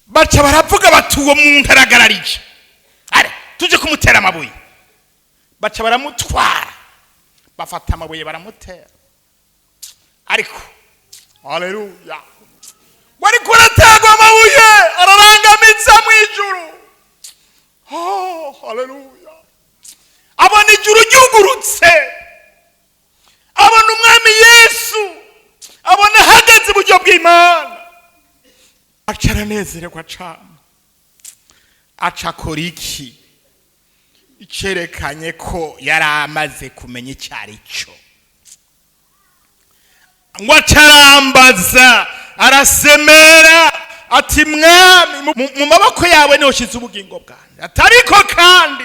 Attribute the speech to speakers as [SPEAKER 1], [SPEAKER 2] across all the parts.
[SPEAKER 1] Baca baravuga bati: "Uwo muntu aragararije, are tuje kumutera amabuye." Baca baramutwara, bafata amabuye baramutera. Ariko haleluya, wariko araterwa amabuye, ararangamiza mu ijuru. Oh, haleluya! Abona ijuru ryugurutse, abona Umwami Yesu, abona ahagaze iburyo bw'Imana. Aca aranezererwa cane. Aca akora iki? Icerekanye ko yari amaze kumenya icyo ari cyo, ngo aca arambaza, arasemera ati: "Mwami, mu maboko yawe niho ushize ubugingo bwanjye." Atariko kandi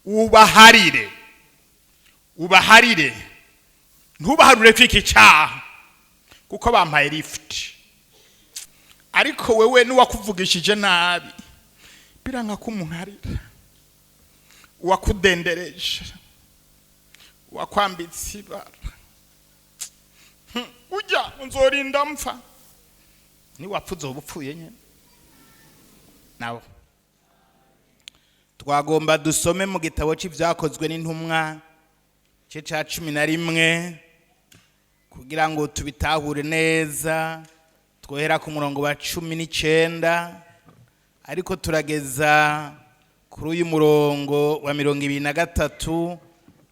[SPEAKER 1] ubaharire, ubaharire, ntubaharure ko iki cyaha, kuko bampaye lift. Ariko wewe n'uwakuvugishije nabi, biranga ko umuharira, uwakudendereje, uwakwambitse ibara. Ujya nzorinda mpfa, niwapfa uzoba upfuye nyine nawe. Twagomba dusome mu gitabo cy'Ibyakozwe n'Intumwa cye cya 11, kugira ngo tubitahure neza. Twohera ku murongo wa 19, ariko turageza kuri uyu murongo wa 23,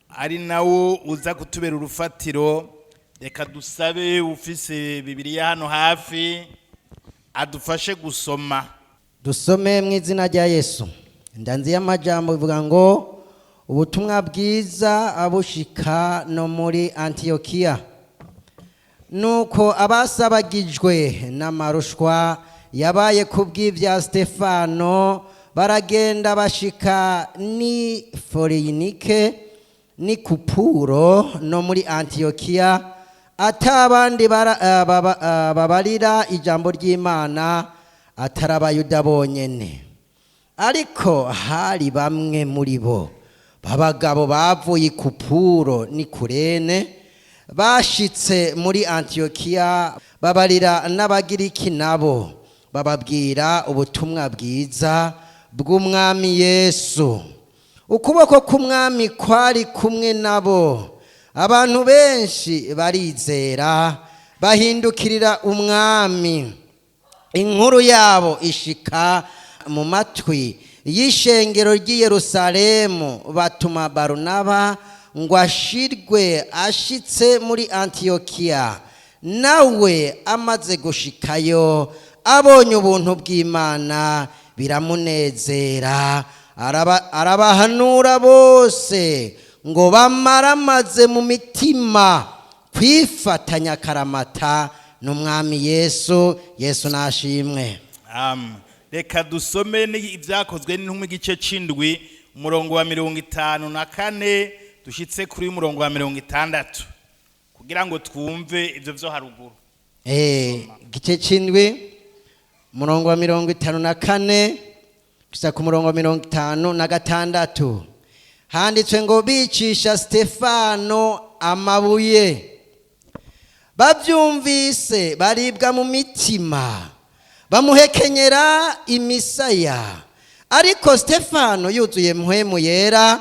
[SPEAKER 1] ari nawo uza kutubera urufatiro. Reka dusabe ufise Bibiliya hano hafi adufashe gusoma.
[SPEAKER 2] Dusome mu izina rya Yesu. Indanzi y'amajambo ivuga ngo: "Ubutumwa bwiza abushika no muri Antiyokiya." Nuko abasabagijwe n'amarushwa yabaye ku bw'ibya Stefano baragenda, bashika ni Foyinike ni Kupuro no muri Antiyokiya, atabandi babarira ijambo ry'Imana atari Abayuda bonyene. Ariko hari bamwe muri bo b'abagabo bavuye i Kupuro n'i Kurene, bashitse muri Antiyokiya, babarira n'Abagiriki nabo, bababwira ubutumwa bwiza bw'Umwami Yesu. Ukuboko k'Umwami kwari kumwe nabo, abantu benshi barizera, bahindukirira Umwami. Inkuru yabo ishika mu matwi y'ishengero ry'i Yerusalemu, batuma Barunaba ngo ashirwe ashitse muri Antiyokiya. Nawe amaze gushikayo, abonye ubuntu bw'Imana, biramunezera. Arabahanura bose ngo bamaramaze mu mitima kwifatanya akaramata n'Umwami Yesu. Yesu nashimwe.
[SPEAKER 1] Reka dusome Ibyakozwe n'Intumwa igice c'indwi, umurongo wa 54 dushitse kuri umurongo wa 60, kugira ngo twumve ivyo vyo haruguru.
[SPEAKER 2] Igice c'indwi, umurongo wa 54 gusa ku murongo wa 56, handitswe ngo: "Bicisha Stefano amabuye. Babyumvise baribwa mu mitima, bamuhekenyera imisaya. Ariko Stefano yuzuye Mpwemu Yera,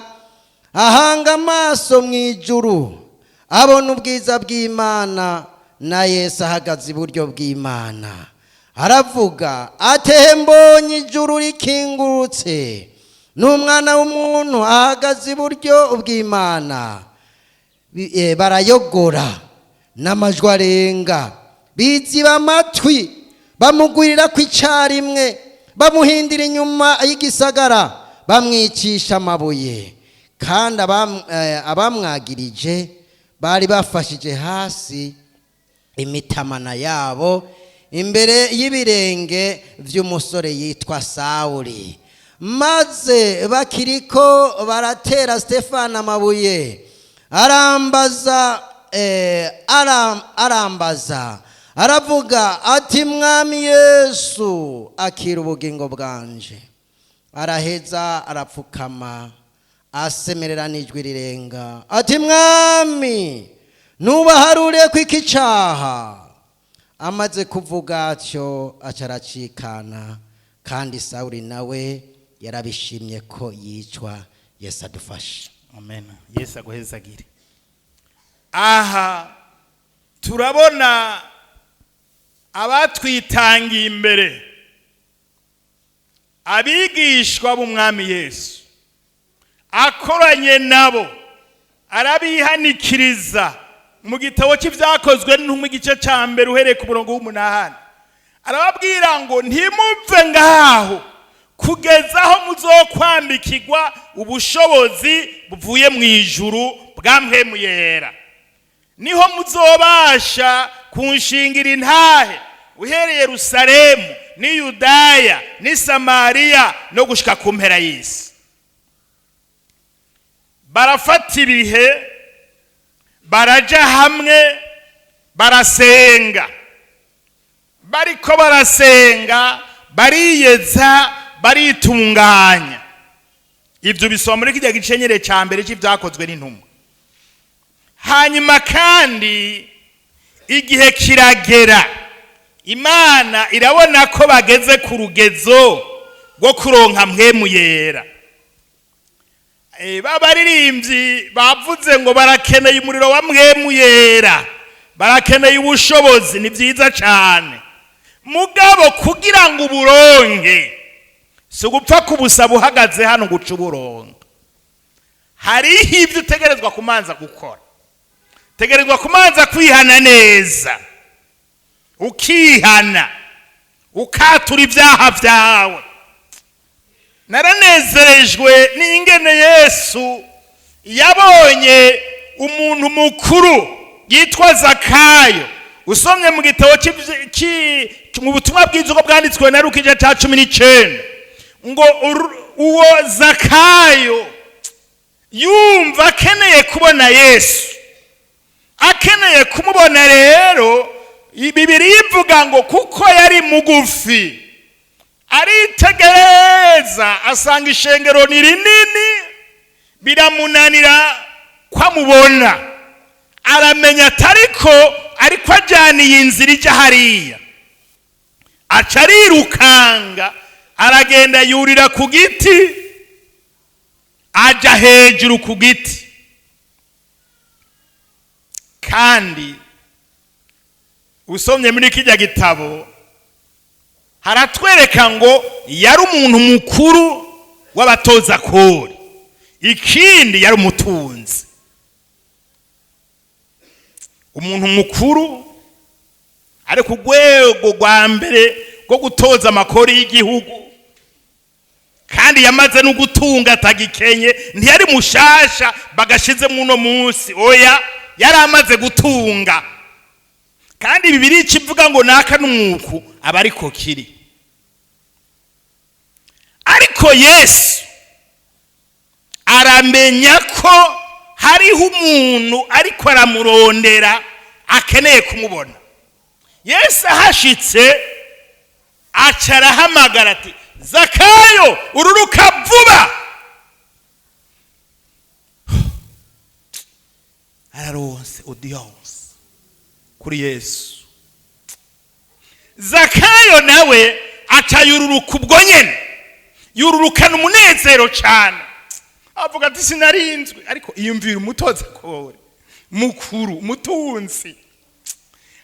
[SPEAKER 2] ahanga amaso mu ijuru, abona ubwiza bw'Imana na Yesu ahagaze iburyo bw'Imana, aravuga atehe: 'Mbonye ijuru rikingurutse n'Umwana w'umuntu ahagaze iburyo bw'Imana.' Barayogora n'amajwi arenga, biziba amatwi, bamugwirira ku icyarimwe, bamuhindira inyuma y'igisagara, bamwicisha amabuye. Kandi abamwagirije bari bafashije hasi imitamana yabo imbere y'ibirenge by'umusore yitwa Sawuli. Maze bakiriko baratera Stefano amabuye, arambaza aravuga ati: 'Mwami Yesu, akira ubugingo bwanje.' Araheza arapfukama, asemerera n'ijwi rirenga ati: 'Mwami, ntubaharure ko iki cyaha.' Amaze kuvuga atyo, aca aracikana." Kandi Sawuli nawe yarabishimye ko yicwa. Yesu adufashe.
[SPEAKER 1] Amen. Yesu aguhezagire. Aha turabona abatwitangiye imbere, abigishwa b'Umwami Yesu, akoranye nabo arabihanikiriza. Mu gitabo cy'Ibyakozwe n'Intumwa, igice cya 1, uhereye ku murongo w'8, arababwira ngo: "Ntimuve ngaho kugeza aho muzokwambikirwa ubushobozi buvuye mu ijuru bwa Mpwemu Yera, niho muzobasha kunshingira intahe uhereye Yerusalemu n'i Yudaya n'i Samariya no gushika ku mpera y'isi." Barafata ibihe, baraja hamwe, barasenga. Bariko barasenga, bariyeza, baritunganya. Ibyo bisoma muri kijya gice nyine cya 1 cy'Ibyakozwe n'Intumwa. Hanyuma kandi igihe kiragera, Imana irabona ko bageze ku rugezo rwo kuronka Mpwemu Yera. B'abaririmbyi bavuze ngo barakeneye umuriro wa Mpwemu Yera, barakeneye ubushobozi. Ni byiza cyane, mugabo kugira ngo uburonke si ugupfa kubusaba uhagaze hano guca uburonke. Hariho ibyo utegerezwa kumanza gukora. Utegerezwa kumanza kwihana neza, ukihana, ukatura ibyaha byawe. Naranezerejwe n'ingene Yesu yabonye umuntu mukuru yitwa Zakayo. Usomye mu gitabo mu Butumwa bwiza uko bwanditswe na Luka, igice cya 19, ngo uwo Zakayo yumva akeneye kubona Yesu, akeneye kumubona. Rero Bibiliya ivuga ngo kuko yari mugufi, aritegereza asanga ishengero ni rinini, biramunanira ko amubona. Aramenya atariko ariko ajyana iyi nzira ijya hariya, aca arirukanga, aragenda, yurira ku giti, ajya hejuru ku giti. Kandi usomye muri kijya gitabo haratwereka ngo yari umuntu mukuru w'abatoza kori, ikindi yari umutunzi, umuntu mukuru ari ku rwego rwa mbere rwo gutoza amakori y'igihugu, kandi yamaze no gutunga atagikenye. Ntiyari mushasha bagashize muno munsi, oya, yari amaze gutunga. Kandi Bibiliya ikivuga ngo naka n'umwuku aba ariko kiri. Ariko Yesu aramenya ko hariho umuntu ariko aramurondera, akeneye kumubona. Yesu ahashitse aca arahamagara ati: "Zakayo, ururuka vuba." Araronse audience kuri Yesu. Zakayo nawe aca yururuka ubwo nyene, yururukana umunezero cyane, avuga ati: "Sinarinzwe." Ariko iyumvira umutoza kore mukuru, umutunzi.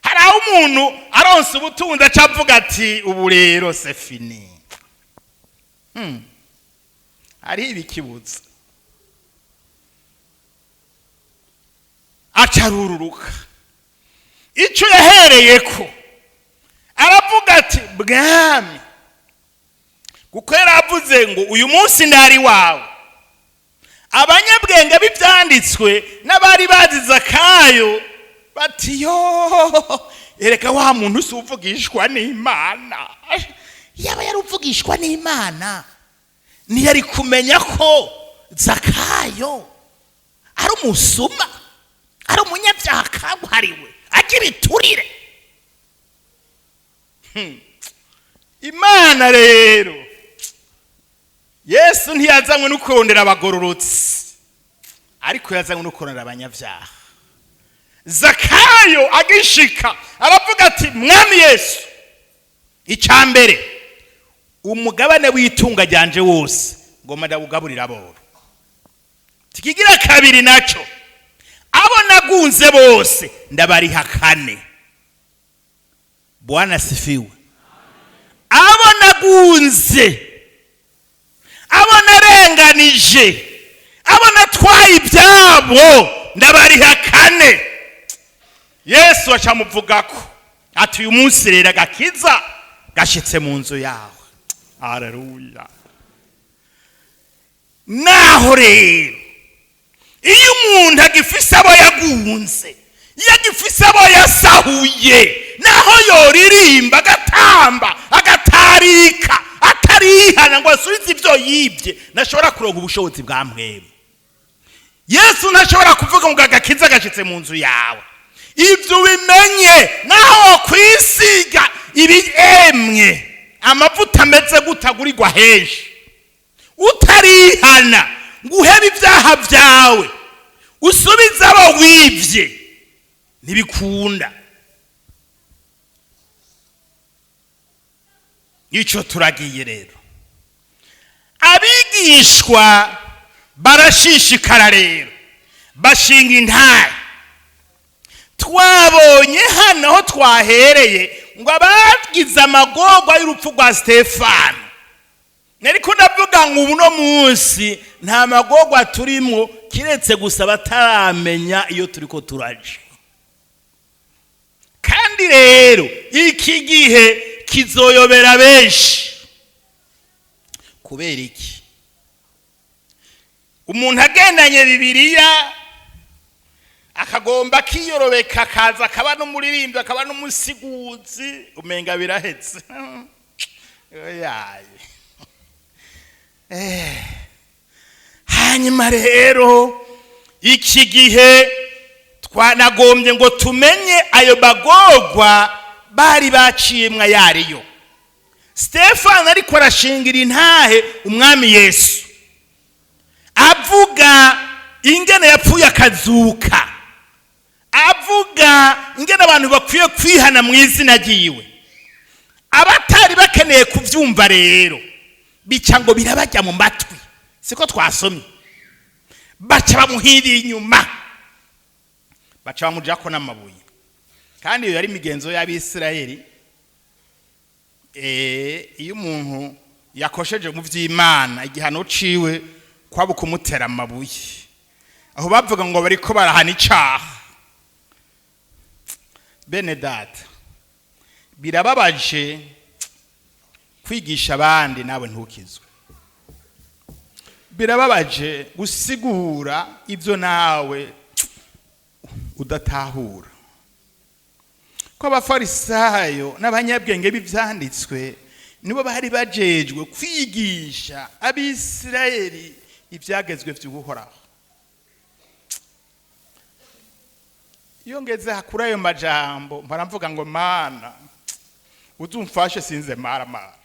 [SPEAKER 1] Hari aho umuntu aronse ubutunzi aca avuga ati: "Ubu rero c'est fini." Hariho ibikibuza. Aca arururuka. Icyo yahereye ko aravuga ati: "Bwami," kuko yaravuze ngo: "Uyu munsi ndari wawe." Abanyabwenge b'ibyanditswe n'abari bazi Zakayo bati: "Yo, ereka wa muntu si uvugishwa n'Imana. Yaba yari uvugishwa n'Imana ntiyari kumenya ko Zakayo ari umusuma, ari umunyabyaha kabuhariwe, agira iturire." Imana rero, Yesu ntiyazanywe no kurondera abagororotsi, ariko yazanywe no kurondera abanyabyaha. Zakayo agishika aravuga ati: "Mwami Yesu, icya mbere Umugabane w'itunga ryanje wose ngomba ndawugaburira aboro. Tukigira kabiri naco, abo nagunze bose ndabariha kane. Bwana sifiwe. Abo nagunze, abo narenganije, abo natwaye ibyabo, ndabariha kane. Yesu acamuvugako ati: "Uyu munsi rero agakiza gashitse mu nzu yawe." Aleluya! Naho rero iyo umuntu agifise abo yagunze, iyo agifise abo yasahuye, naho yoririmba, agatamba, agatarika, atarihana ngo asubize ibyo yibye, ntashobora kuronka ubushobozi bwa mwebwe. Yesu ntashobora kuvuga ngo agakiza gashitse mu nzu yawe. Ibyo ubimenye. Naho kwisiga ibi, emwe, amavuta ameze gutagurirwa henshi, utarihana ngo uhebe ibyaha byawe, usubize abo wibye, ntibikunda. Icyo turagiye rero, abigishwa barashishikara rero, bashinga intare. Twabonye hano aho twahereye ngo abagize amagorwa y'urupfu rwa Stefano. Ariko ndavuga ngo ubu no munsi nta magorwa turimo, kiretse gusa bataramenya iyo turi ko turaje. Kandi rero iki gihe kizoyobera benshi. Kubera iki? Umuntu agendanye Bibiliya, akagomba akiyorobeka, akaza akaba n'umuririmbyi, akaba n'umusiguzi, umenga birahetse. Oyaye. Hanyuma rero iki gihe twanagombye ngo tumenye ayo magorwa bari baciyemwo ayariyo. Stefano ariko arashingira intahe umwami Yesu, avuga ingene yapfuye akazuka, avuga ingene abantu bakwiye kwihana mu izina ryiwe. Abatari bakeneye kubyumva rero bica ngo birabajya mu matwi, siko twasomye? Baca bamuhiriye inyuma, baca bamujako n'amabuye. Kandi iyo yari imigenzo y'Abisirayeli. Iyo umuntu yakosheje mu by'Imana, igihano ciwe kwaba kumutera amabuye. Aho bavuga ngo bariko barahana icaha. Bene data, birababaje kwigisha abandi nawe ntukizwe. Birababaje gusigura ibyo nawe udatahura. Ko Abafarisayo n'abanyabwenge b'ibyanditswe nibo bari bajejwe kwigisha Abisirayeli ibyagezwe by'Uhoraho. Iyo ngeze kuri ayo majambo, mpora mvuga ngo: "Mana, uzumfashe sinze maramara."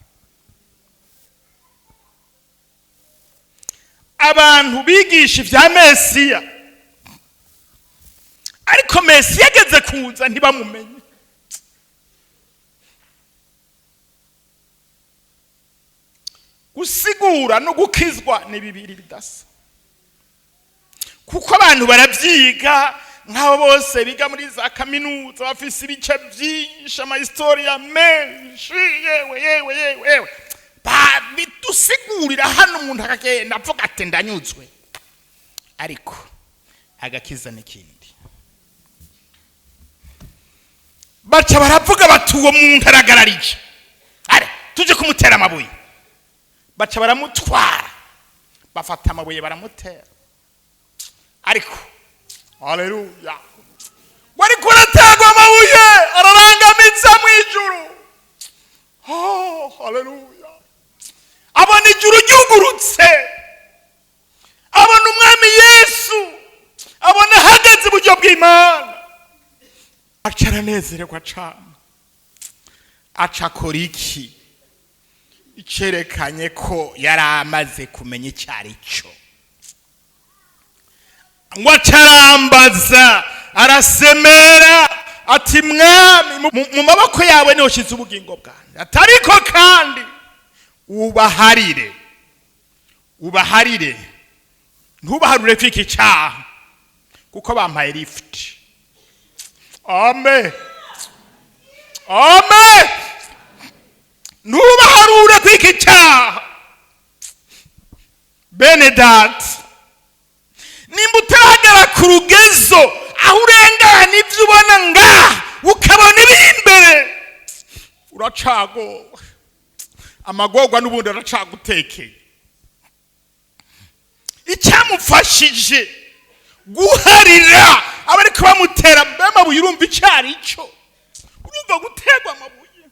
[SPEAKER 1] Abantu bigisha ibya Mesiya, ariko Mesiya ageze kuza ntibamumenye. Gusigura no gukizwa ni bibiri bidasa, kuko abantu barabyiga, nk'abo bose biga muri za kaminuza bafise ibice byinshi, amahistoriya menshi, yewe yewe yewe yewe, babidusigurira hano, umuntu akagenda avuga ati: "Ndanyuzwe." Ariko agakiza n'ikindi. Baca baravuga bati: "Uwo muntu aragararije, are tuje kumutera amabuye." Baca baramutwara, bafata amabuye baramutera. Ariko haleluya, wariko araterwa amabuye, ararangamiza mu ijuru. Oh, haleluya! Abona ijuru ryugurutse, abona umwami Yesu, abona ahagaze iburyo bw'Imana, aca aranezererwa cane. Aca akora iki? Icerekanye ko yari amaze kumenya icyo ari cyo. Ngo acarambaza, arasemera ati: "Mwami, mu maboko yawe niho ushize ubugingo bwanjye." Atariko kandi Ubaharire, ubaharire, ntubaharure ko iki cyaha, kuko bampaye lift. Amen, amen. Ntubaharure ko iki cyaha. Bene data, nimba utaragera ku rugezo aho urengana ibyo ubona ngaha ukabona ibiri imbere, uracagowe. Amagorwa n'ubundi aracagutekeye. Icyamufashije guharira abariko bamutera amabuye, urumva icyo ari cyo? Urumva guterwa amabuye,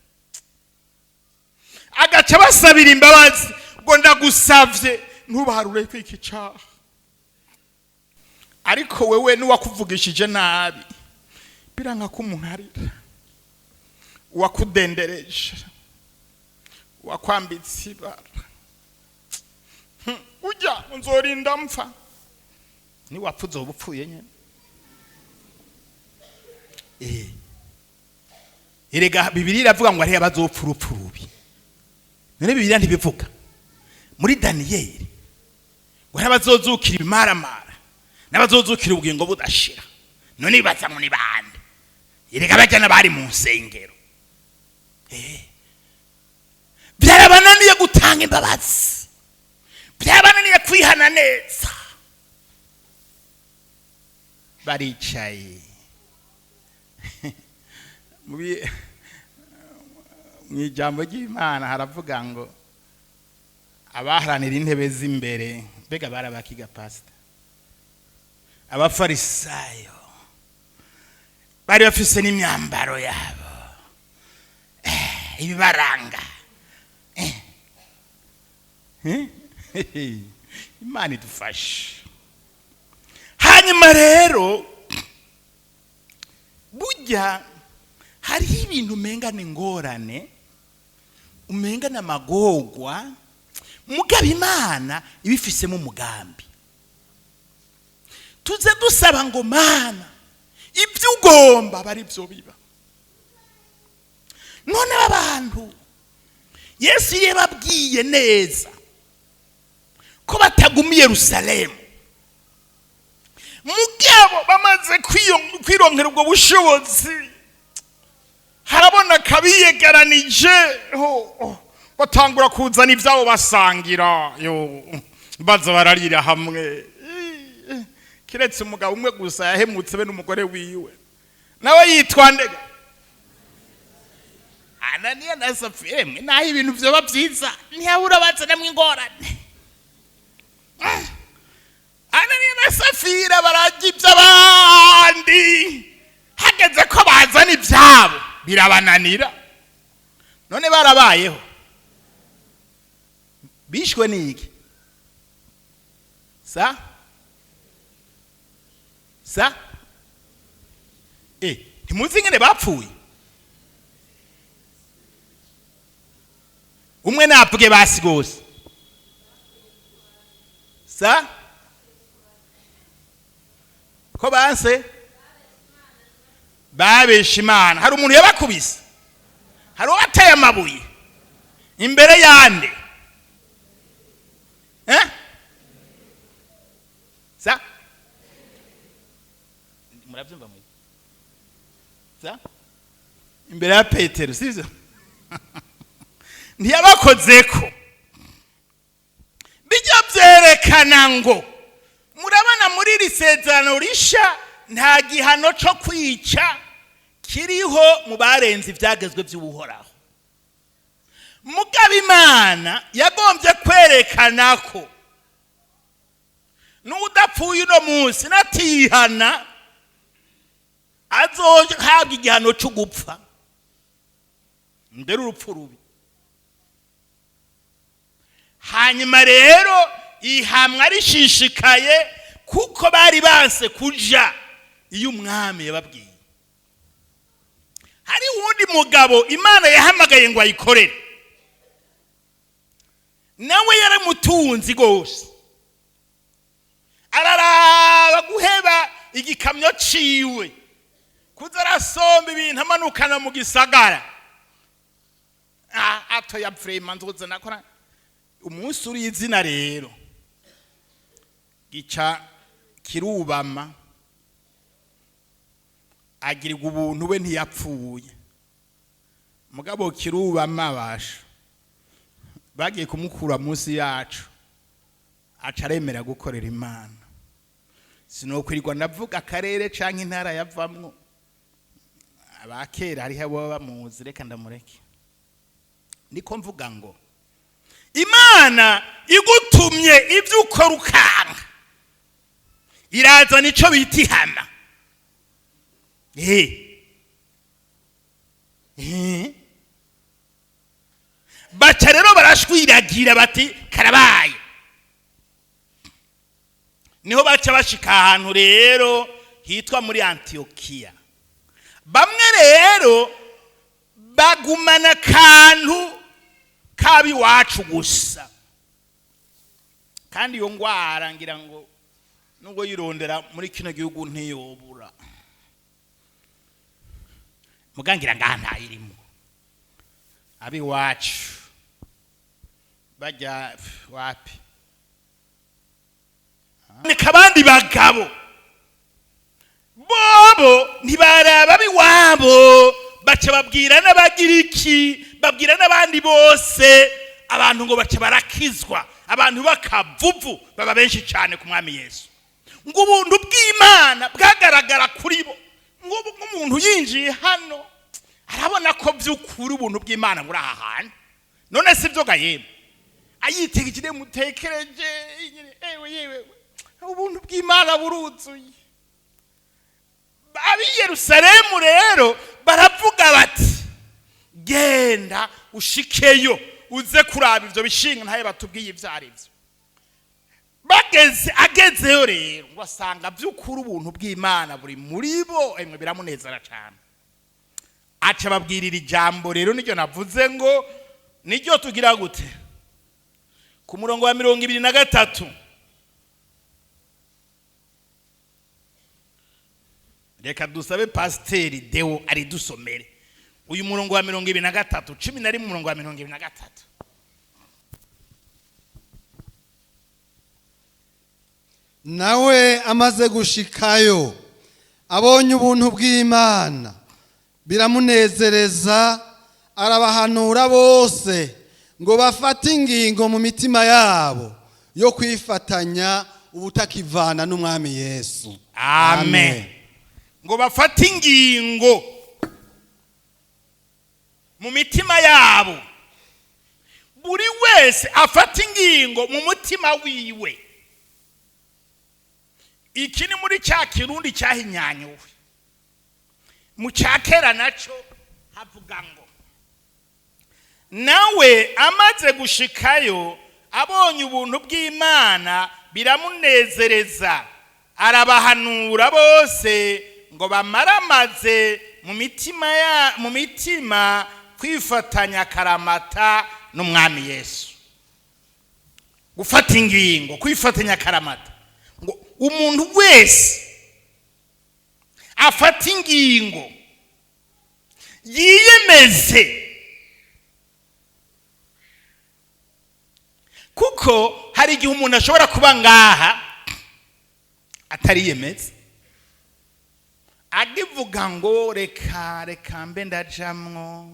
[SPEAKER 1] agaca basabira imbabazi ngo: "Ndagusavye, ntubaharure ko iki cyaha." Ariko wewe n'uwakuvugishije nabi, biranga ko umuntu arira, uwakudendereje, uwakwambitse ibara, ujya nzorinda mpfa. Niwapfa uzoba upfuye nyene. Erega Bibiliya iravuga ngo hariho abazopfa urupfu rubi. None Bibiliya ntibivuga muri Daniyeli ngo hariho abazozukira ibimaramara n'abazozukira ubugingo budashira? None bibaza ngo ni bande? Erega bajya n'abari mu nsengero. Byarabananiye gutanga imbabazi, byarabananiye kwihana neza, baricaye. Mu ijambo ry'Imana haravuga ngo abaharanira intebe z'imbere, mbega barabakiga, pasita? Abafarisayo bari bafise n'imyambaro yabo, ibibaranga. Imana idufashe. Hanyuma rero burya hariho ibintu umenga ni ingorane, umenga ni amagorwa, mugabo Imana ibifisemo umugambi. Tuze dusaba ngo: "Mana, ibyo ugomba aba ari byo biba." None aba bantu Yesu yababwiye neza ko batagumiye Yerusalemu, mugabo bamaze kwironkera ubwo bushobozi, harabona kabiyegeranije, ho, batangura kuzana ibyabo basangira, yo baza bararira hamwe. Kiretse umugabo umwe gusa yahemutse be n'umugore wiwe, nawe yitwa ndega? Ananiya na Safira. Emwe, naho ibintu vyoba vyiza ntiyabura bazanamwo ingorane. Ananiya na Safira bararya iby'abandi, hageze ko bazana ibyabo birabananira. None barabayeho, bishwe n'iki? Sa sa ntimuzi ingene bapfuye? Umwe navuge basi gose. Sa ko banse babesha Imana. Hari umuntu yabakubise? Hari uwateye amabuye imbere yande? Eh, sa murabyumva mwe? Sa imbere ya Petero, sivyo? Ntiyabakozeko. Bijya byerekana ngo murabona muri iri sezerano risha nta gihano cyo kwica kiriho mu barenze ibyagezwe by'Ubuhoraho. Mugabo Imana yagombye kwerekana ko n'udapfuye uno munsi natihana azohabwa igihano cyo gupfa, mbere urupfu rubi. Hanyuma rero ihamwa rishishikaye, kuko bari banse kuja iyo umwami yababwiye. Hari uwundi mugabo Imana yahamagaye ngo ayikorere, nawe yaramutunzi rwose, araraba guheba igikamyo ciwe kuza arasomba ibintu amanukana mu gisagara. Atoya, vraiment, nzoza nakora. Umunsi uri izina rero gica kirubama, agirirwa ubuntu, we ntiyapfuye. Mugabo kirubama, basha bagiye kumukura munsi yacu, aca aremera gukorera Imana. Sinokwirirwa ndavuga akarere canke intara yavamwo, abakera hariho abo baba bamuzi, reka ndamureke. Niko mvuga ngo Imana igutumye ibyo ukora ukanga, irazana ico bita ihama. Baca rero barashwiragira bati karabaye. Niho baca bashika ahantu rero hitwa muri Antiyokiya. Bamwe rero bagumana akantu k'abiwacu gusa, kandi iyo ngwara ngira ngo nubwo yirondera muri kino gihugu ntiyobura, mugangira ngaha ntayirimo. Abiwacu bajya wapi? Neka abandi bagabo bobo ntibaraba abiwabo, baca babwira n'Abagiriki, babwira n'abandi bose. Abantu ngo baca barakizwa, abantu b'akavuvu baba benshi cyane ku Mwami Yesu. Ngo ubuntu bw'Imana bwagaragara kuri bo. Ngo ubu nk'umuntu yinjiye hano arabona ko by'ukuri ubuntu bw'Imana buri aha hantu. None si byo ga yemwe? Ayitegereje, mutekereje, ewe yewe, ubuntu bw'Imana buruzuye. Ab'i Yerusalemu rero baravuga bati: "Genda ushikeyo, uze kuraba ivyo bishinga ntaye batubwiye ivyo ari byo." Bageze, agezeyo rero ngo asanga by'ukuri ubuntu bw'Imana buri muri bo. Emwe, biramunezera cyane, aca ababwirira ijambo. Rero niryo navuze ngo niryo tugira gute ku murongo wa 23. Reka dusabe Pasiteri Deo aridusomere uyu murongo wa 23, 11, umurongo wa 23.
[SPEAKER 3] Nawe amaze gushikayo, abonye ubuntu bw'Imana, biramunezereza, arabahanura bose ngo bafate ingingo mu mitima yabo yo kwifatanya ubutakivana n'Umwami Yesu.
[SPEAKER 1] Amen. Ngo bafate ingingo mu mitima yabo, buri wese afate ingingo mu mutima wiwe. Iki ni muri cya Kirundi cyahinyanyuwe. Mu cya kera nacyo havuga ngo: "Nawe amaze gushikayo, abonye ubuntu bw'Imana, biramunezereza, arabahanura bose ngo bamaramaze mu mitima ya mu mitima kwifatanya akaramata n'Umwami Yesu." Gufata ingingo, kwifatanya akaramata, ngo umuntu wese afate ingingo, yiyemeze, kuko hari igihe umuntu ashobora kuba ngaha atariyemeza, agivuga ngo reka reka mbe ndajamwo,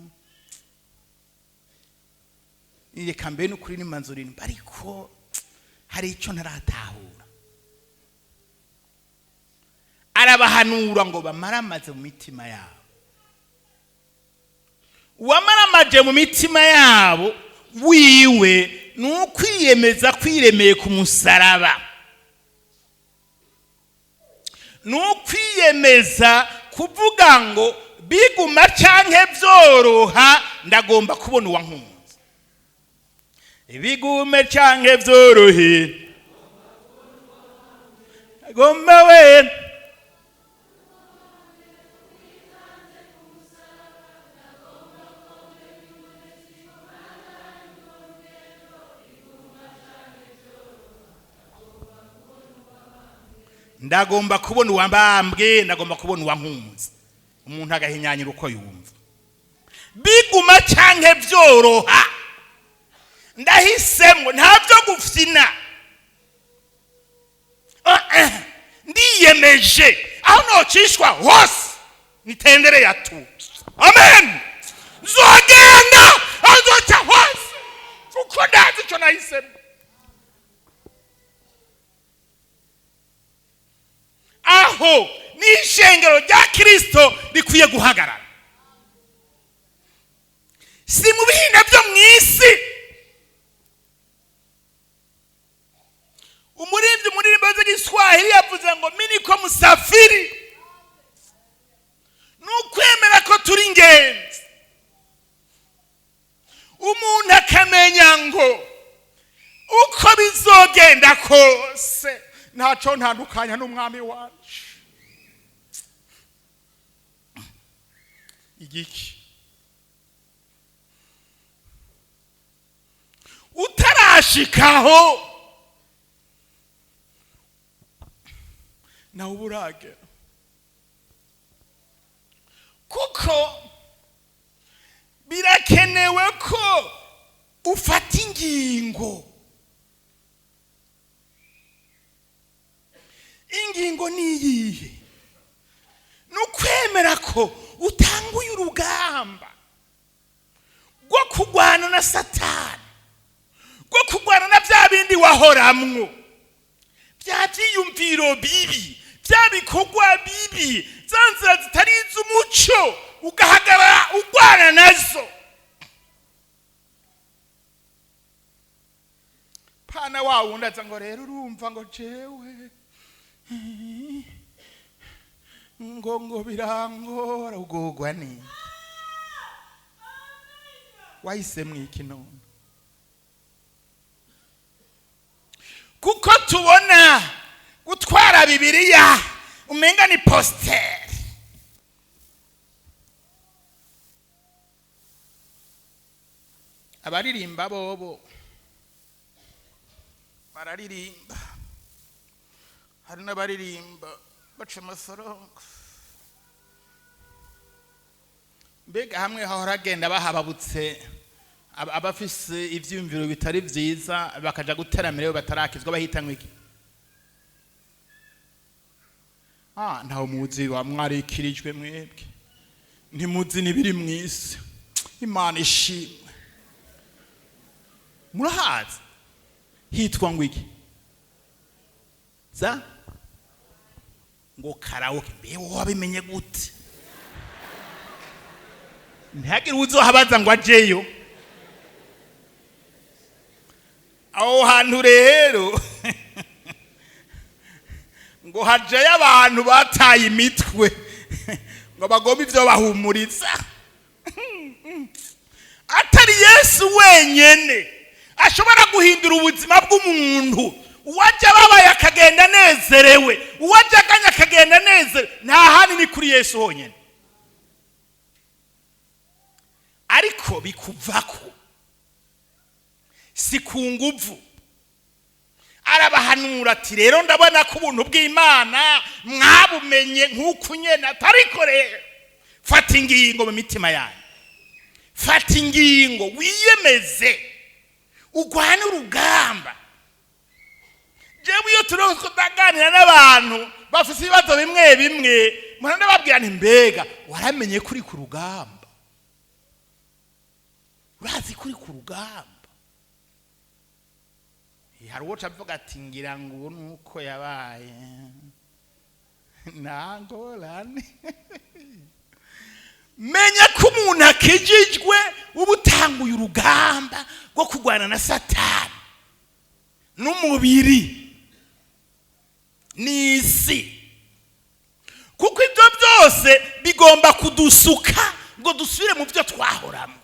[SPEAKER 1] reka mbe n'ukuri n'imanzuro, ariko hari icyo ntaratahura. Arabahanura ngo bamaramaze mu mitima yabo. Uwamaramaje mu mitima yabo wiwe ni ukwiyemeza kwiremeye ku musaraba, ni ukwiyemeza kuvuga ngo biguma canke vyoroha, ndagomba kubona uwankunze. Bigume canke vyorohe, agomba we. Ndagomba kubona uwambambwe, ndagomba kubona uwankunze. Umuntu agahinyanyira uko yumva, biguma canke vyoroha. Ndahisemo, nta byo gufyina. Ah, eh. Ndiyemeje, aho nocishwa hose nitendere ya tu. Amen. Nzogenda aho nzoca hose kuko ndazi icyo nahisemo. Aho ni ishengero rya Kirisito rikwiye guhagarara, si mu bihinda byo mu isi. Umuririmbyi umuririmbo z'igiswahili yavuze ngo "Mi niko msafiri". Ni ukwemera ko turi ingenzi, umuntu akamenya ngo uko bizogenda kose ntacyo ntandukanya n'umwami wacu. Igiki utarashikaho nawe uba uragera, kuko birakenewe ko ufata ingingo. Ingingo ni iyihe? Ni ukwemera ko utanguye urugamba rwo kurwana na Satani, rwo kurwana na bya bindi wahoramwo, bya byiyumviro bibi, bya bikorwa bibi, za nzira zitari iz'umuco, ugahagarara urwana nazo. Pana wa wundi aza ngo rero urumva ngo jewe ngo birangora. Ugogwa ni wahisemwo iki none? Kuko tubona gutwara Bibiliya umenga ni positeri. Abaririmba bobo bararirimba, hari n'abaririmba baca amasorongo. Mbega hamwe hahora agenda bahababutse abafise ivyiyumviro bitari vyiza bakaja guteramira batarakizwa, bahitanwe iki? Ah, ntawe muzi wa mwarikirijwe mwebwe, ntimuzi n'ibiri mw'isi. Imana ishimwe. Murahazi hitwa ngo iki? Za ngo karaoke. Mbe wowe wabimenye gute? Ntihagire uzohabaza ngo ajeyo aho hantu. Rero ngo hajeyo abantu bataye imitwe, ngo bagombe ivyo bahumuriza. Atari Yesu wenyene ashobora guhindura ubuzima bw'umuntu. Uwajya ababaye akagenda anezerewe, uwajya aganya akagenda anezerewe, nta handi, ni kuri Yesu honyine. Ariko bikuvako, si ku nguvu. Arabahanura ati: "Rero ndabona ko ubuntu bw'Imana mwabumenye nk'uku nyene, atariko rero fata ingingo mu mitima yanyu, fata ingingo, wiyemeze, urwane urugamba." Jewe iyo turiho tutaganira n'abantu bafite ibibazo bimwe bimwe, mpora ndababwira nti: "Mbega waramenye ko uri ku rugamba? Urazi ko uri ku rugamba?" Hari uwo avuga ati: "Ngira ngo ubu ni uko yabaye ntangorane." Menya ko umuntu akijijwe uba utanguye urugamba rwo kurwana na Satani n'umubiri n'isi, kuko ibyo byose bigomba kudusuka ngo dusubire mu byo twahoramo.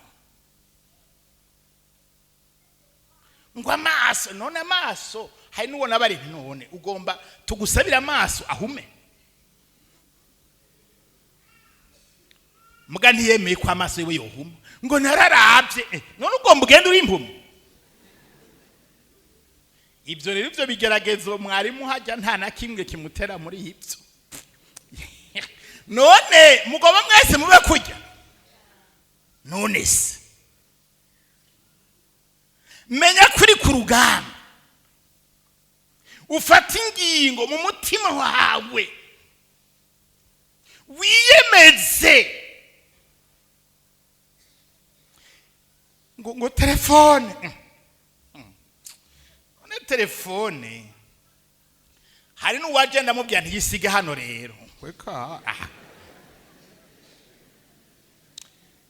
[SPEAKER 1] Ngo amaso none, amaso hari n'ubona bari none ugomba tugusabire amaso ahume. Muga ntiyemeye ko amaso yiwe yohuma, ngo nararabye. None ugomba ugenda uri impumyi? Ibyo rero, ibyo bigeragezo mwarimu hajya nta na kimwe kimutera muri ibyo. None mugomba mwese mube kujya none se? Menya ko uri ku rugamba, ufata ingingo mu mutima wawe, wiyemeze ngo telefone. None telefone hari n'uwaje ndamubwira ntiyisige hano rero weka aha.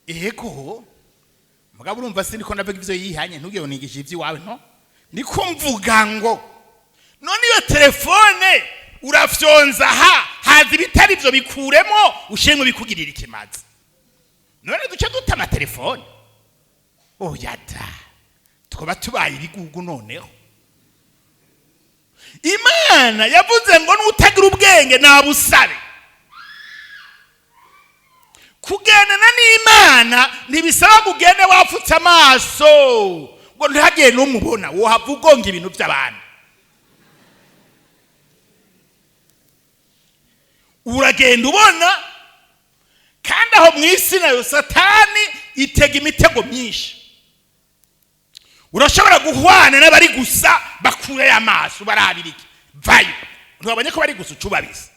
[SPEAKER 1] Ego mugabo urumva sindiko ndavuga ivyo yihanye, ntugire ngo nigisha ivy'iwawe, no niko mvuga ngo none iyo telefone urafyonza aha haza ibitari ivyo, bikuremo ushimwe bikugirira ikimazi. None duce duta amatelefone? Oya da, twaba tubaye ibigugu. Noneho Imana yavuze ngo n'utagira ubwenge nabusabe. Kugendana n'Imana ntibisaba ngo ugende wapfutse amaso ngo ntihagire n'umubona, wohava ugonga ibintu by'abantu. Uragenda ubona, kandi aho mu isi nayo Satani itega imitego myinshi. Urashobora guhwana n'abari gusa bakureyo amaso barabira iki, vayo ntibabonye ko bari gusa, ucubabiza.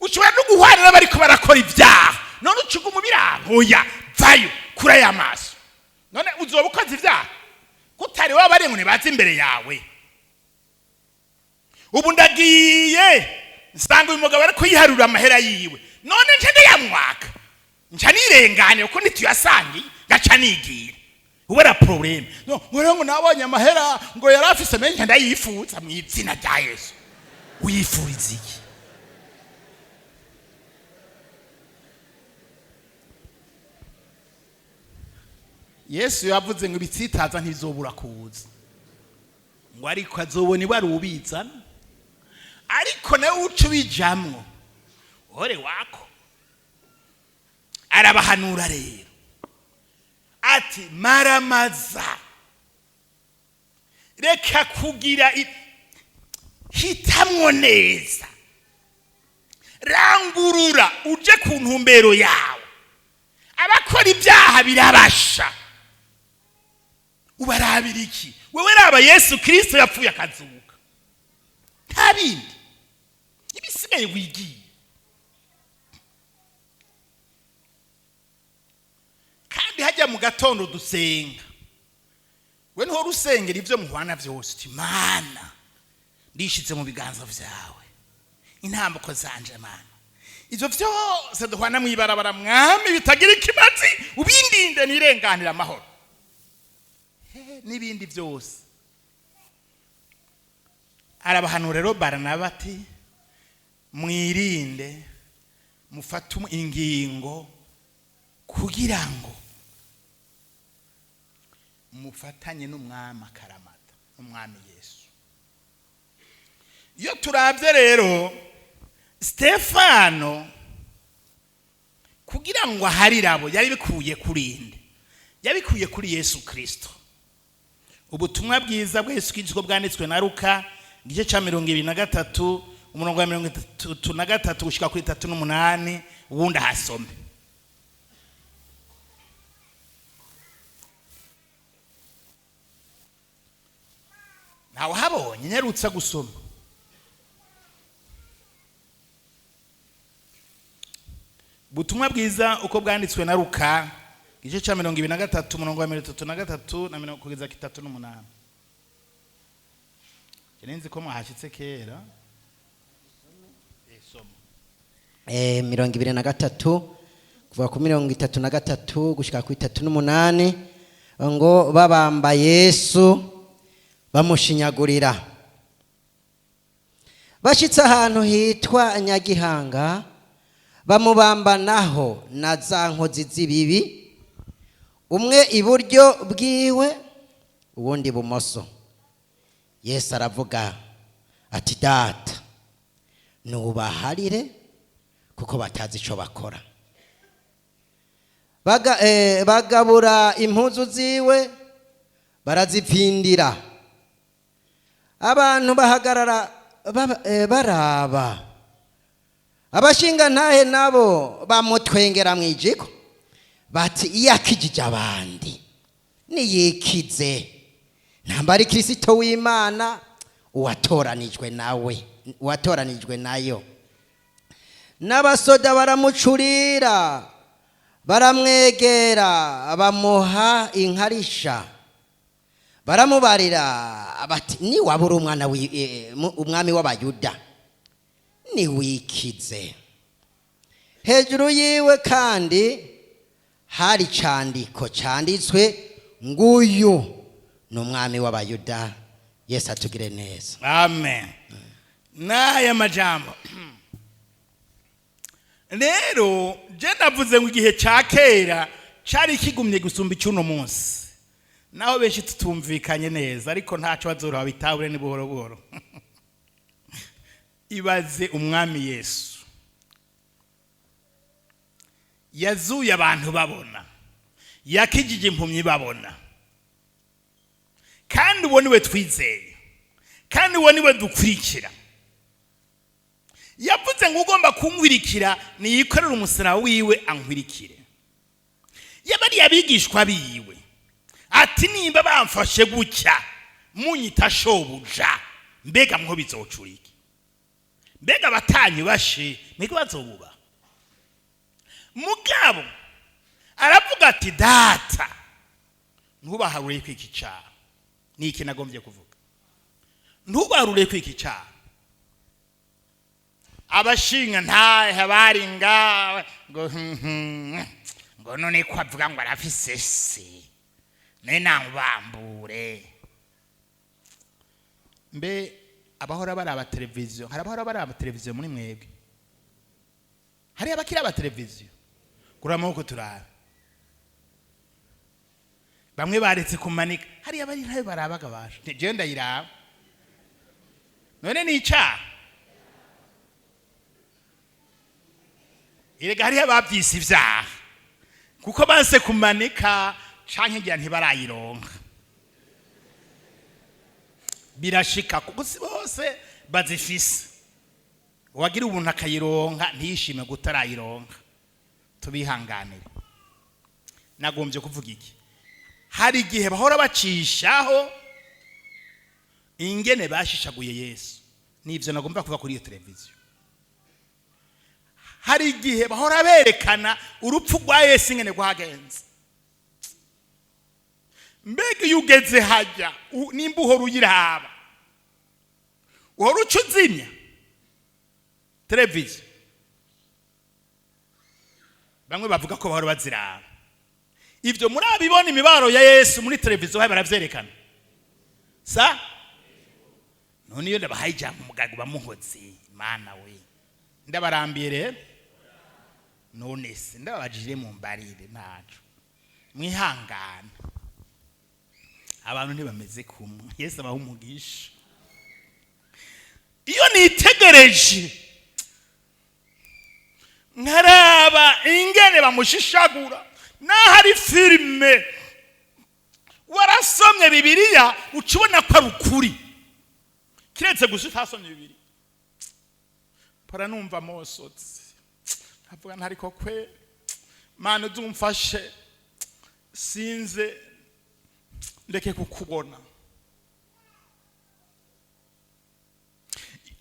[SPEAKER 1] Ushobora no guhwana n'abariko barakora ibyaha, none ucuga umubiraba, oya vayo kure y'amaso. None uzoba ukoze ibyaha kutari waba ari ngo ntibaze imbere yawe. Ubu ndagiye nsanga uyu mugabo ariko yiharura amahera yiwe, none nce ndayamwaka, nca nirengane kuko ntituyasangiye, ngaca nigira ubera problème. No ngo rero ngo nabonye amahera ngo yari afise menshi, ndayifuza mu izina rya Yesu. Uyifuriza iki? Yesu yavuze ngo ibitsitaza ntibizobura kuza, ngo ariko azobona ibara ubizana, ariko nawe uca ubijamwo ore wako. Arabahanura rero ati maramaza, reka kugira hitamwo neza, rangurura uje ku ntumbero yawe. Abakora ibyaha birabasha, ubarabira iki? Wewe raba Yesu Kristo yapfuye akazuka, nta bindi ibisigaye wigiye. Kandi hajya mu gatondo dusenga, we ntuhora usengera ibyo muhwana byose, uti Mana ndishize mu biganza vyawe intambuko zanje, Mana ivyo vyose duhwana mw'ibarabara, mwami bitagira ikimazi ubindinde nirenganira amahoro. N'ibindi byose arabahanura rero Baranaba ati mwirinde, mufate ingingo kugira ngo mufatanye n'umwami akaramata, n'umwami Yesu. Iyo turabye rero Stefano, kugira ngo aharire abo, yari bikuye kuri nde? Yabikuye kuri Yesu Kristo. Ubutumwa bwiza bwa Yesu Kristo bwanditswe na Luka, igice cya 23, umurongo wa 33 gushika kuri 38, ubundi ahasome. Ntawe uhabonye? Nyarutsa gusoma. Ubutumwa bwiza uko bwanditswe na Luka, igice cya 23, umurongo wa 33 na mirongo kugeza ku 38. Nzi ko mwahashyitse kera. Soma.
[SPEAKER 2] 23 kuva ku 33 gushika ku 38, ngo babamba Yesu bamushinyagurira. Bashitse ahantu hitwa Nyagihanga, bamubambanaho na za nkozi z'ibibi, umwe iburyo bwiwe uwundi bumoso. Yesu aravuga ati Data, nubaharire kuko batazi ico bakora. Bagabura impuzu ziwe barazipfindira. Abantu bahagarara baraba. Abashingantahe nabo bamutwengera mw'ijiko bati iyo akijije abandi Niyikize ntambara Kirisito w'Imana, uwatoranijwe nawe, uwatoranijwe nayo. N'abasoda baramucurira, baramwegera, bamuha inkarisha, baramubarira bati: "Niwabura umwana umwami w'Abayuda, niwikize." Hejuru yiwe kandi hari icandiko canditswe: "Nguyu ni umwami w'Abayuda." Yesu atugire neza.
[SPEAKER 1] Amen. N'aya majambo rero, je navuze ngo igihe cya kera cyari kigumye gusumba icy'uno munsi, naho benshi tutumvikanye neza, ariko ntacyo bazoroha bitahure, ni buhoro buhoro. Ibaze umwami Yesu yazuye abantu babona, yakijije impumyi babona, kandi uwo niwe twizeye, kandi uwo niwe dukurikira. Yavuze ngo ugomba kunkwirikira niyikorere umusaraba wiwe ankwirikire. Yabariye abigishwa biwe ati: "Nimba bamfashe gutya munyita shobuja, mbega mwo bizocura iki? Mbega abatanyubashe niko bazobuba?" Mugabo aravuga ati: "Data, ntubaharure ko iki cyaha." Ni iki nagombye kuvuga? Ntubarure ko iki cyaha. Abashinga ntahe bari ngawe ngo ngo none ko avuga ngo arafise se, none namubambure. Mbe abahora baraba televiziyo, hari abahora baraba televiziyo muri mwebwe? Hari abakiri aba televiziyo? Kuri amaboko turabe. Bamwe baretse kumanika, hariya bari ntayo barabaga basha. Jewe ndayiraba, none ni icyaha? Erega hariho ababyise ibyaha kuko banse kumanika, canke ngira ntibarayironka. Birashika, kuko si bose bazifise. Uwagira ubuntu akayironka ntiyishime gutarayironka, tubihanganire. Nagombye kuvuga iki? Hari igihe bahora bacishaho ingene bashishaguye Yesu. Nibyo nagomba kuva kuri iyo televiziyo. Hari igihe bahora berekana urupfu rwa Yesu ingene rwagenze. Mbega iyo ugeze hajya, nimba uhora uyiraba, uhora uca uzimya televiziyo? Bamwe bavuga ko bahora baziraba. Ibyo murabibona, imibaro ya Yesu muri televiziyo baravyerekana sa. None iyo ndabahaye ijambo, umugaga bamuhoze, Mana we, ndabarambiye rero. None se ndababajije, mu mbarire, ntaco mwihangana, abantu ntibameze kumwe. Yesu abaha umugisha. Iyo nitegereje nkaraba ingene bamushishagura, naho ari filime, warasomye Bibiliya uca ubona ko ari ukuri, kiretse gusa utasomye Bibiliya. Mpora numva mosotse, nkavuga ntariko kwe Mana uzumfashe sinze ndeke kukubona.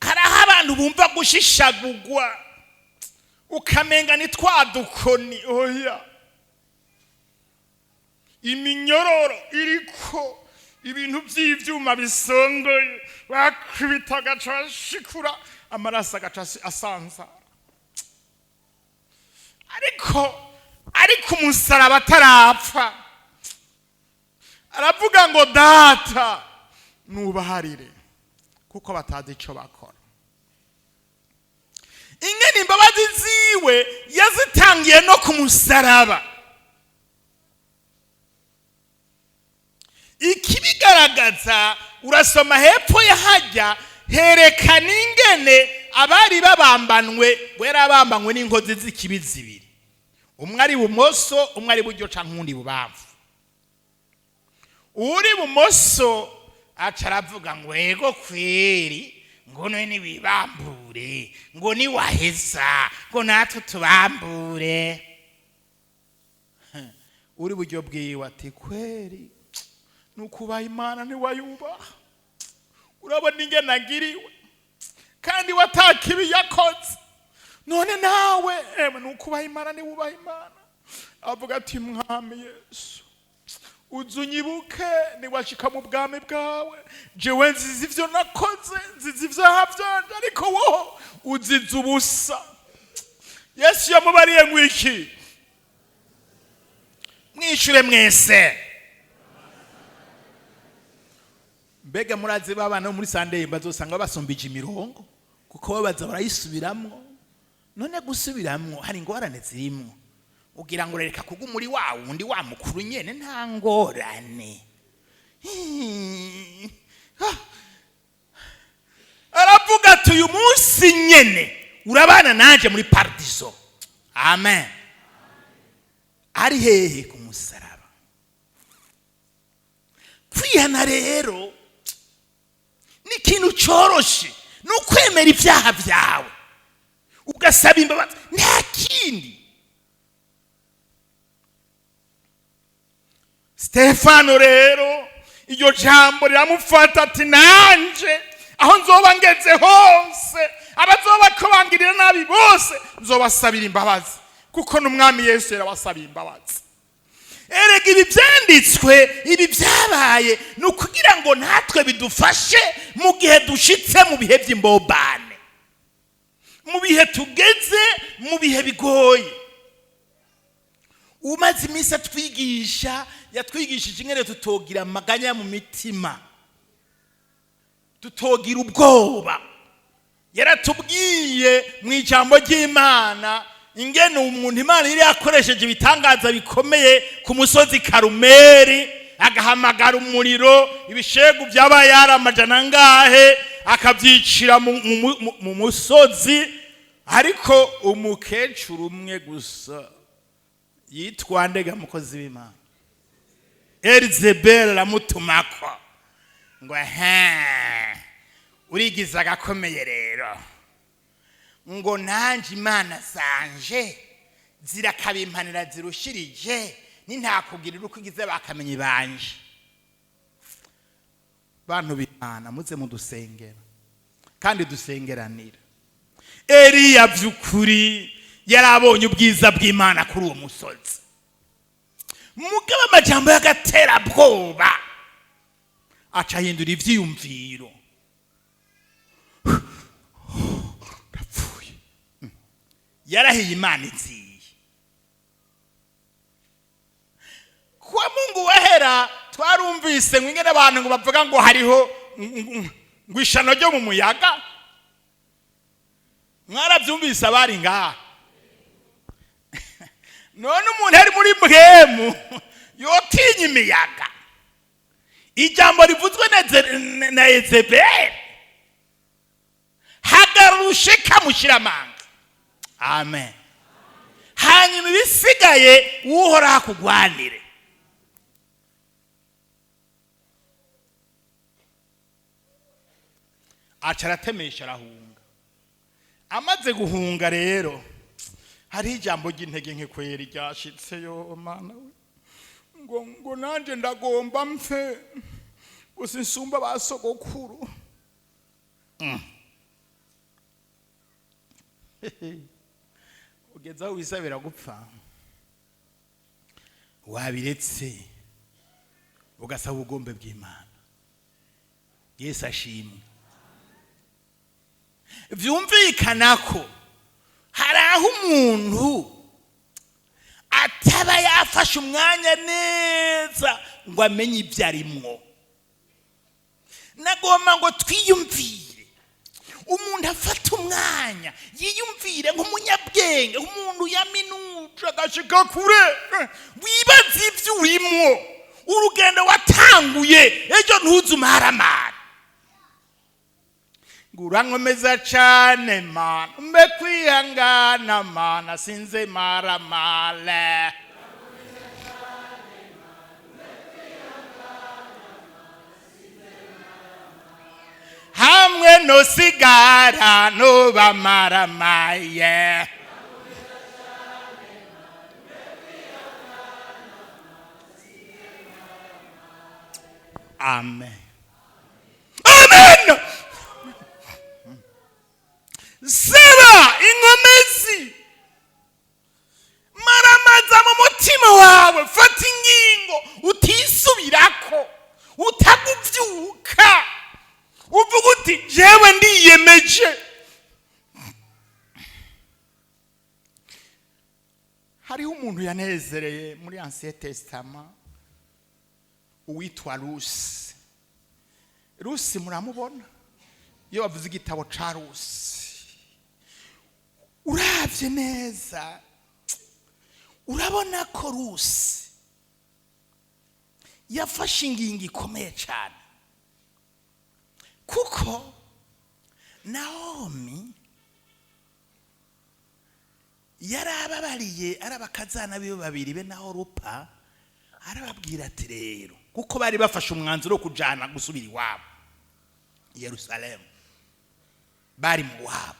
[SPEAKER 1] Hari aho abantu bumva gushishagurwa ukamenga ni twa dukoni. Oya, iminyororo iriko ibintu by'ibyuma bisongoye, bakubita agaca bashikura amaraso, agaca asanzara. Ariko umusaraba atarapfa aravuga ngo: "Data, nubaharire kuko batazi icyo bakora." Ingene imbabazi ziwe yazitangiye no ku musaraba. Ikibigaragaza, urasoma hepfo yahajya, herekana ingene abari babambanwe, ngo yari abambanywe n'inkozi z'ikibi zibiri, umwe ari bumoso, umwe ari buryo canke uwundi bubamfu. Uri bumoso aca aravuga ngo: "Ego kweri," ngo "none niwibambure," ngo "niwaheza," ngo "natwe tubambure." Uri buryo bwiwe ati: "Kweri." Nukubaha Imana ntiwayubaha, urabona ingene agiriwe kandi watakibi yakoze, none nawe ewe nukubaha Imana ntiwubaha Imana. Avuga ati: "Mwami Yesu, uze unyibuke niwashika mu bwami bwawe. Jewe nzizi ivyo nakoze, nzizi ivyaha vyanje, ariko wowe uzize ubusa." Yesu yamubariye ngo iki? Mwishure mwese. Mbega murazi babana bo muri Sunday bazosanga basumbije imirongo, kuko babaza barayisubiramwo. None gusubiramwo hari ingorane zirimwo? Ugira ngo reka kuguma muri wa wundi wa mukuru nyene, nta ngorane. Ah. Aravuga ati: "Uyu munsi nyene urabana nanje muri paradiso." Amen. Ari hehe? Ku musaraba. Kwihana rero ni ikintu coroshe, ni ukwemera ibyaha byawe ugasaba imbabazi, nta kindi. Stefano rero iryo jambo riramufata, ati: "Nanje aho nzoba ngeze hose, abazoba ko bangirira nabi bose nzobasabira imbabazi, kuko n'Umwami Yesu yarabasabiye imbabazi." Erega ibi byanditswe, ibi byabaye, ni ukugira ngo natwe bidufashe mu gihe dushitse mu bihe by'imbobane, mu bihe tugeze mu bihe bigoye. Umaze iminsi atwigisha, yatwigishije ingene tutogira amaganya mu mitima, tutogira ubwoba. Yaratubwiye mu ijambo ry'Imana ingene umuntu Imana yari yakoresheje ibitangaza bikomeye ku musozi Karumeri, agahamagara umuriro, ibishegu byaba yari amajana angahe akabyicira mu musozi. Ariko umukecuru umwe gusa yitwa ndega, mukozi w'Imana Elizeberi, aramutumako ngo: "He, urigize agakomeye rero, ngo nanjye imana zanje zirakabimpanira zirushirije, nintakugirira uko ugize bakamenya ibanje." Bantu b'Imana, muze mudusengera kandi dusengeranira. Eliya by'ukuri yarabonye ubwiza bw'Imana kuri uwo musozi, mugabo amajambo y'agaterabwoba aca ahindura ivyiyumviro: "Ndapfuye." Yarahiye Imana iziye kuwa Mungu wahera. Twarumvise ngo ingene abantu ngo bavuga ngo hariho ngo ishano ryo mu muyaga. Mwarabyumvise abari ngaha? None umuntu ari muri mpwemu yotinya imiyaga? Ijambo rivuzwe na Ezeberi, hagarara ushika mushiramanga. Amen. Hanyuma ibisigaye Uhoraho akugwanire. Aca aratemesha, arahunga. Amaze guhunga rero, hariho ijambo ry'intege nke kweri ryashitseyo: "Mana we, ngo nanjye ndagomba mpfe gusa, insumba ba sogokuru." Ugeze aho wisabira gupfa, wabiretse ugasaba ubugombe bw'Imana. Yesu ashimwe. Byumvikana ko hari aho umuntu ataba yafashe umwanya neza ngo amenye ibyo arimwo. Nagomba ngo twiyumvire, umuntu afata umwanya yiyumvire nk'umunyabwenge, nk'umuntu yaminuje agashika kure. Wibaze ibyo urimwo, urugendo watanguye ejo, ntuze umaramara ngo urankomeza cane Mana, mbe kwihangana Mana, sinze maramale. Hamwe nosigara nobamaramaye. Amen, amen. Saba inkomezi, maramaza mu mutima wawe, fata ingingo utisubirako, utaguvyuka, uvuga uti: "Jewe ndiyemeje." Hariho umuntu yanezereye muri Ancien Testament, uwitwa Rusi. Rusi muramubona iyo bavuze igitabo ca Rusi. Uravye neza, urabona ko Rusi yafashe ingingo ikomeye cyane, kuko Nawomi yari ababariye, ari abakazana biwe babiri be na Orupa, arababwira ati rero, kuko bari bafashe umwanzuro wo kujana gusubira iwabo i Yerusalemu, bari mu wabo,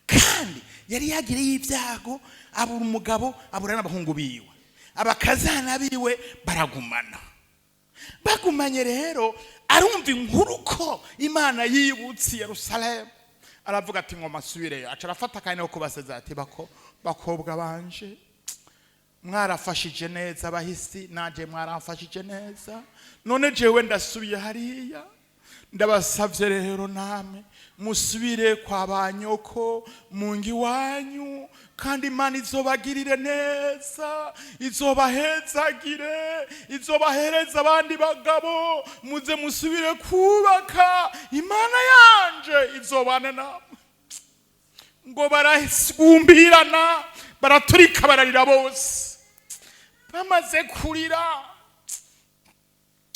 [SPEAKER 1] kandi yari yagiriye ibyago, abura umugabo, abura n'abahungu biwe, abakazana biwe baragumana. Bagumanye rero, arumva inkuru ko Imana yibutse Yerusalemu, aravuga ati: "Ngoma asubireyo." Aca arafata akanya ko kubasezera, ati: "Bako bakobwa banje, mwarafashije neza abahisi, nanje mwaramfashije neza, none jewe ndasubiye hariya. Ndabasavye rero namwe musubire kwa banyoko mu ngi iwanyu, kandi Imana izobagirire neza, izobahezagire, izobahereza abandi bagabo, muze musubire kubaka, Imana yanje izobana namwe." Ngo barasumbirana, baraturika, bararira bose. Bamaze kurira,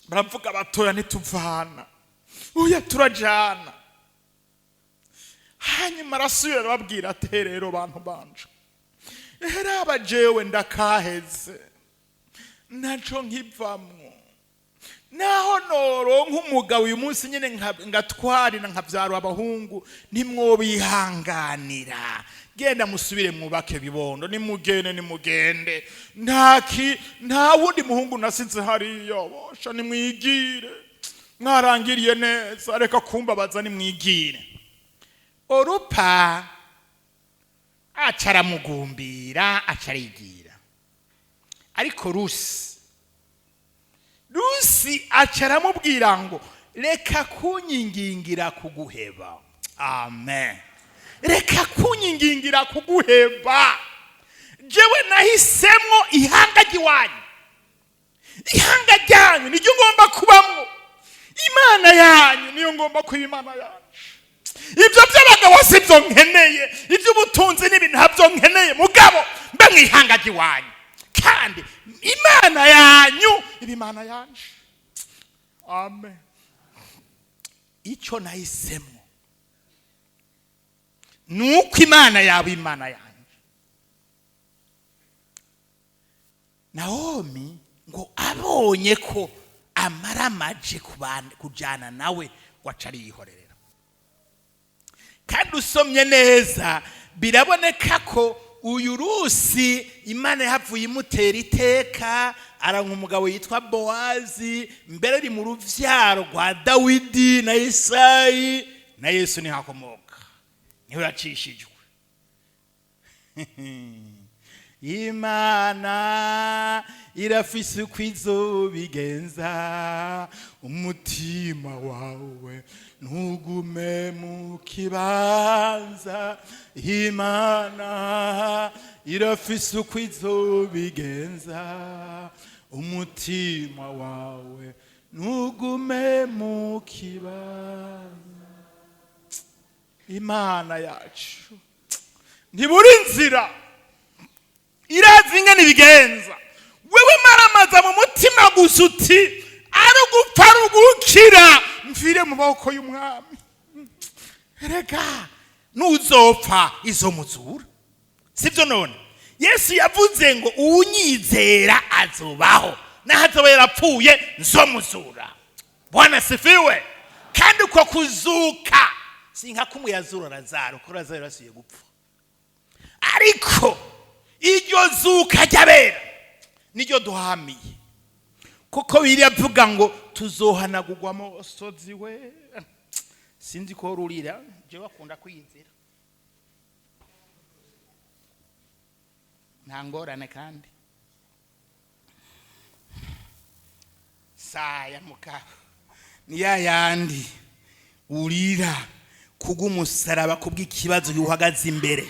[SPEAKER 1] baravuga batoya: "Ntituvana, oya, turajana." Hanyuma arasubira arababwira ati: "Rero bantu banje, raba jewe ndakaheze, ntaco nkivamwo. Naho noronka umugabo uyu munsi nyine ngatwarira, nkabyara abahungu, ntimwobihanganira. Genda musubire mwubake bibondo, nimugende, nimugende. Ntaki, nta wundi muhungu nasize hariya. Bosha nimwigire, mwarangiriye neza, reka kumbabaza, nimwigire." Orupa aca aramugumbira, aca arigira. Ariko Rusi aca aramubwira ngo: "Reka kunyingingira kuguheba." Amen. "Reka kunyingingira kuguheba. Jewe nahisemwo ihanga ry'iwanyu, ihanga ryanyu niryo ngomba kubamwo, Imana yanyu niyo ngomba kuba Imana yanyu. Ibyo by'abagabo si byo nkeneye, iby'ubutunzi n'ibintu ntabyo nkeneye, mugabo mbe mu ihanga ry'iwanyu, kandi Imana yanyu iba Imana yanje." Amen. "Icyo nahisemo ni uko Imana yawe Imana yanjye." Nawomi ngo abonye ko amaramaje kujyana nawe, ngo aca ariyihorerera. Kandi usomye neza, biraboneka ko uyu Rusi Imana yahavuye imutera iteka, aranka umugabo yitwa Bowazi, mbere ari mu rubyaro rwa Dawidi na Isayi na Yesu, niho akomoka, niho yacishijwe. Imana irafise uko izobigenza, umutima wawe ntugume mu kibanza. Imana irafise uko izobigenza, umutima wawe ntugume mu kibanza. Imana yacu ntibura inzira, irazi ingene ibigenza. Wewe maramaza mu mutima gusa uti: "Ari ugupfa, ari ugukira, mvire mu maboko y'umwami." Rega nuzopfa izomuzura, sibyo? None Yesu yavuze ngo: "Uwunyizera azobaho naho azoba yarapfuye, nzomuzura." Bwana sifiwe. Kandi uko kuzuka si nka kumwe yazura Lazaro, kuko Lazaro yarasubiye gupfa, ariko iryo zuka ry'abera niryo duhamiye. Kuko biriya avuga ngo tuzohanagurwa amosozi. We, sinzi ko rurira, je bakunda kwiyizira, nta ngorane. Kandi saya mugabo ni ya yandi urira kubw'umusaraba, kubw'ikibazo uhagaze imbere,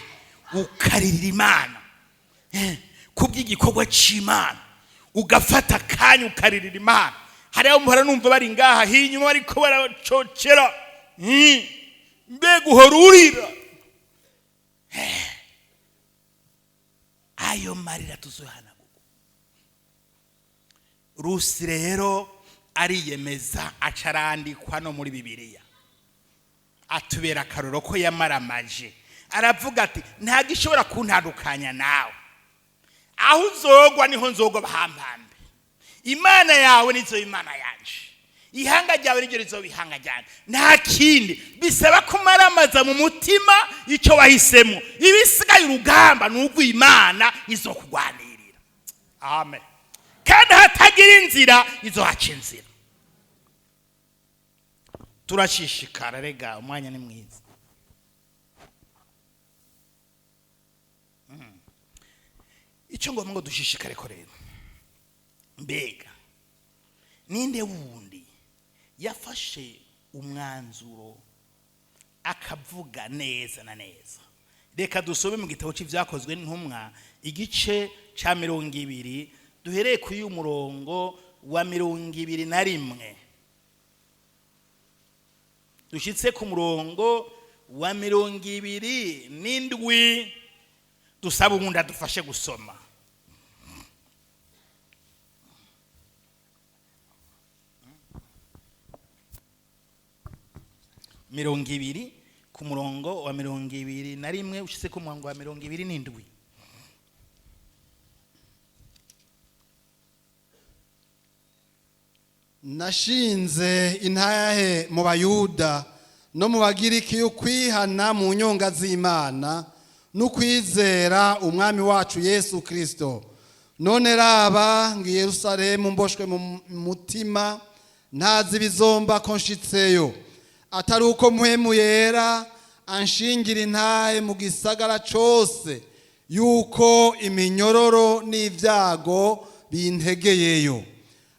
[SPEAKER 1] ukaririra Imana kubw'igikorwa c'Imana, ugafata akanya ukaririra Imana. Hariho muhora numva bari ngaha hinyuma bariko baracocera. Mbega uhora urira. Ayo marira tuzohanagurwa. Rusi rero ariyemeza, acarandikwa no muri Bibiliya, atubera akaroro ko yamaramaje. Aravuga ati: "Nta gishobora kuntandukanya nawe. Aho uzogwa niho nzogwa, bahampambe. Imana yawe nizo Imana yanje, ihanga ryawe niryo rizoba ihanga ryanje." Nta kindi bisaba kumaramaza mu mutima icyo wahisemo. Ibisigaye, urugamba ni urw'Imana, izokugwanirira. Amen. Kandi hatagira inzira, izohaca inzira. Turashishikara rega, umwanya ni mwiza. Icyo ngomba ngo dushishikare ko rero, mbega ninde wundi yafashe umwanzuro akavuga neza na neza? Reka dusome mu gitabo cy'Ibyakozwe n'Intumwa, igice cya 20, duhereye kuri uyu murongo wa 21 dushyitse ku murongo wa 27. Dusaba ubundi adufashe gusoma. 20, ku murongo wa 21 ushyitse ku murongo wa 27.
[SPEAKER 3] Nashinze intahe mu Bayuda no mu Bagiriki y'ukwihana mu nyonga z'Imana n'ukwizera Umwami wacu Yesu Kirisito. None raba, ngo i Yerusalemu mboshwe mu mutima, ntazi ibizomba ko nshitseyo, atari uko Mpwemu Yera anshingira intahe mu gisagara cose yuko iminyororo n'ibyago bintegeyeyo.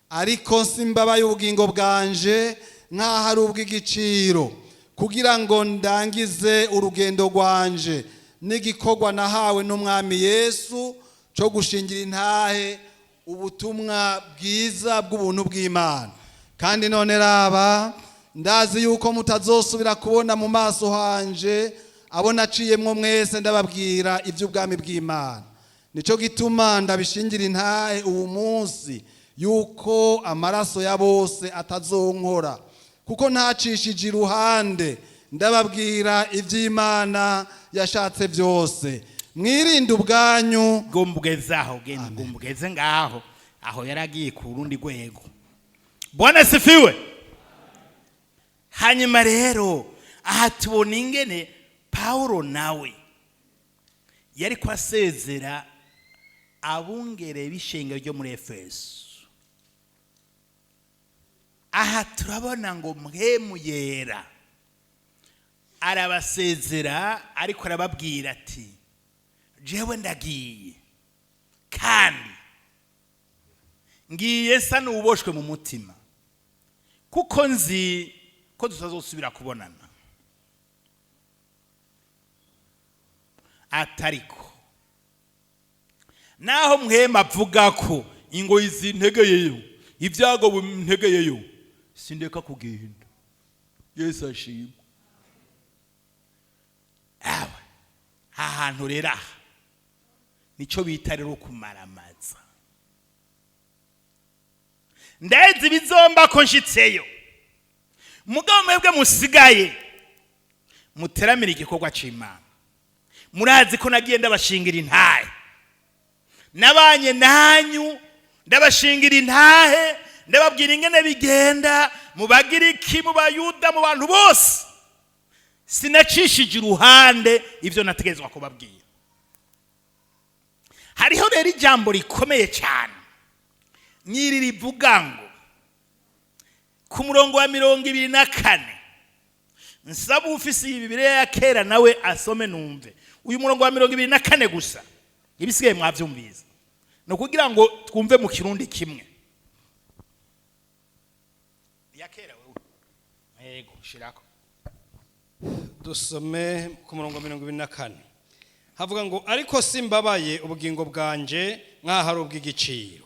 [SPEAKER 3] Ariko simbabaye ubugingo bwanje nk'aho ari ubw'igiciro, kugira ngo ndangize urugendo rwanje n'igikorwa nahawe n'Umwami Yesu cyo gushingira intahe ubutumwa bwiza bw'ubuntu bw'Imana. Kandi none raba, ndazi yuko mutazosubira kubona mu maso hanje, abo naciyemwo mwese ndababwira iby'ubwami bw'Imana. Nicyo gituma ndabishingira intahe uwu munsi yuko amaraso ya bose atazonkora, kuko ntacishije iruhande ndababwira iby'Imana yashatse byose. Mwirinde ubwanyu.
[SPEAKER 1] Gumbugeze aho, genda gumbugeze ngaho. Aho yaragiye ku rundi rwego. Bwana sifiwe. Hanyuma rero aha tubona ingene Pawulo nawe yari ko asezera abungere b'ishengero ryo muri Efeso. Aha turabona ngo Mpwemu Yera arabasezera, ariko arababwira ati: "Jewe ndagiye, kandi ngiye sa n'uboshwe mu mutima, kuko nzi ko tutazosubira kubonana. Atariko naho Mpwemu avuga ko ingoyi zintegeyeyo, ibyago bintegeyeyo, sindeka kugenda." Yesu ashimwe. Awe ahantu rero aha nicyo bita rero kumaramaza. Ndazi bizomba ko nshitseyo, mugabo mwebwe musigaye muteramire igikorwa c'Imana. Murazi ko nagiye ndabashingira intahe, nabanye nanyu ndabashingira intahe, ndababwira ingene bigenda mu Bagiriki, mu Bayuda, mu bantu bose. Sinacishije iruhande ibyo nategetswe kubabwira. Hariho rero ijambo rikomeye cyane. N'iri rivuga ngo ku murongo wa 24. Nsaba ufise iyi Bibiliya ya kera nawe asome numve uyu murongo wa 24 gusa, ibisigaye mwavyumvise. Ni ukugira ngo twumve mu Kirundi kimwe. Ya kera wewe, yego, shirako.
[SPEAKER 4] Dusome ku murongo wa 24. Havuga ngo: "Ariko simbabaye ubugingo bwanje nk'aho ari ubw'igiciro,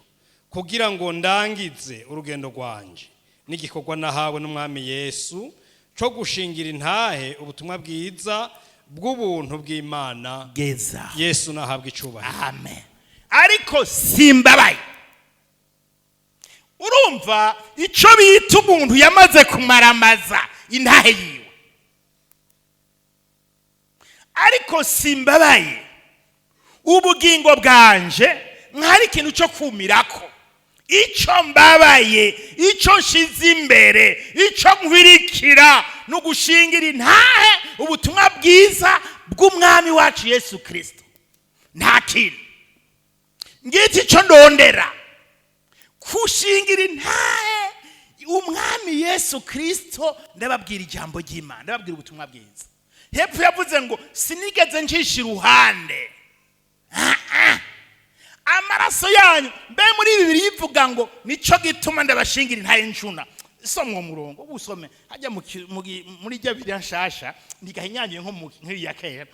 [SPEAKER 4] kugira ngo ndangize urugendo rwanje n'igikorwa nahawe n'Umwami Yesu cyo gushingira intahe ubutumwa bwiza bw'ubuntu bw'Imana."
[SPEAKER 1] Geza.
[SPEAKER 4] Yesu nahabwa icubahiro.
[SPEAKER 1] Amen. Ariko simbabaye. Urumva icyo bita umuntu yamaze kumaramaza intahe yiwe. Ariko simbabaye ubugingo bwanje nk'ari ikintu cyo kumirako. Icyo mbabaye, icyo nshize imbere, icyo nkwirikira ni ugushingira intahe ubutumwa bwiza bw'Umwami wacu Yesu Kirisito. Nta kintu ngiki icyo ndondera, kushingira intahe Umwami Yesu Kirisito. Ndababwira ijambo ry'Imana, ndababwira ubutumwa bwiza. Hepfo yavuze ngo sinigeze ncisha iruhande. Ah, ah. Amaraso yanyu. Mbe muri bibiri yivuga ngo nico gituma ndabashingira intahe ncuna. Soma uwo murongo usome hajya muri rya Bibiliya nshasha, ntigahinyangiye nko nk'iriya kera.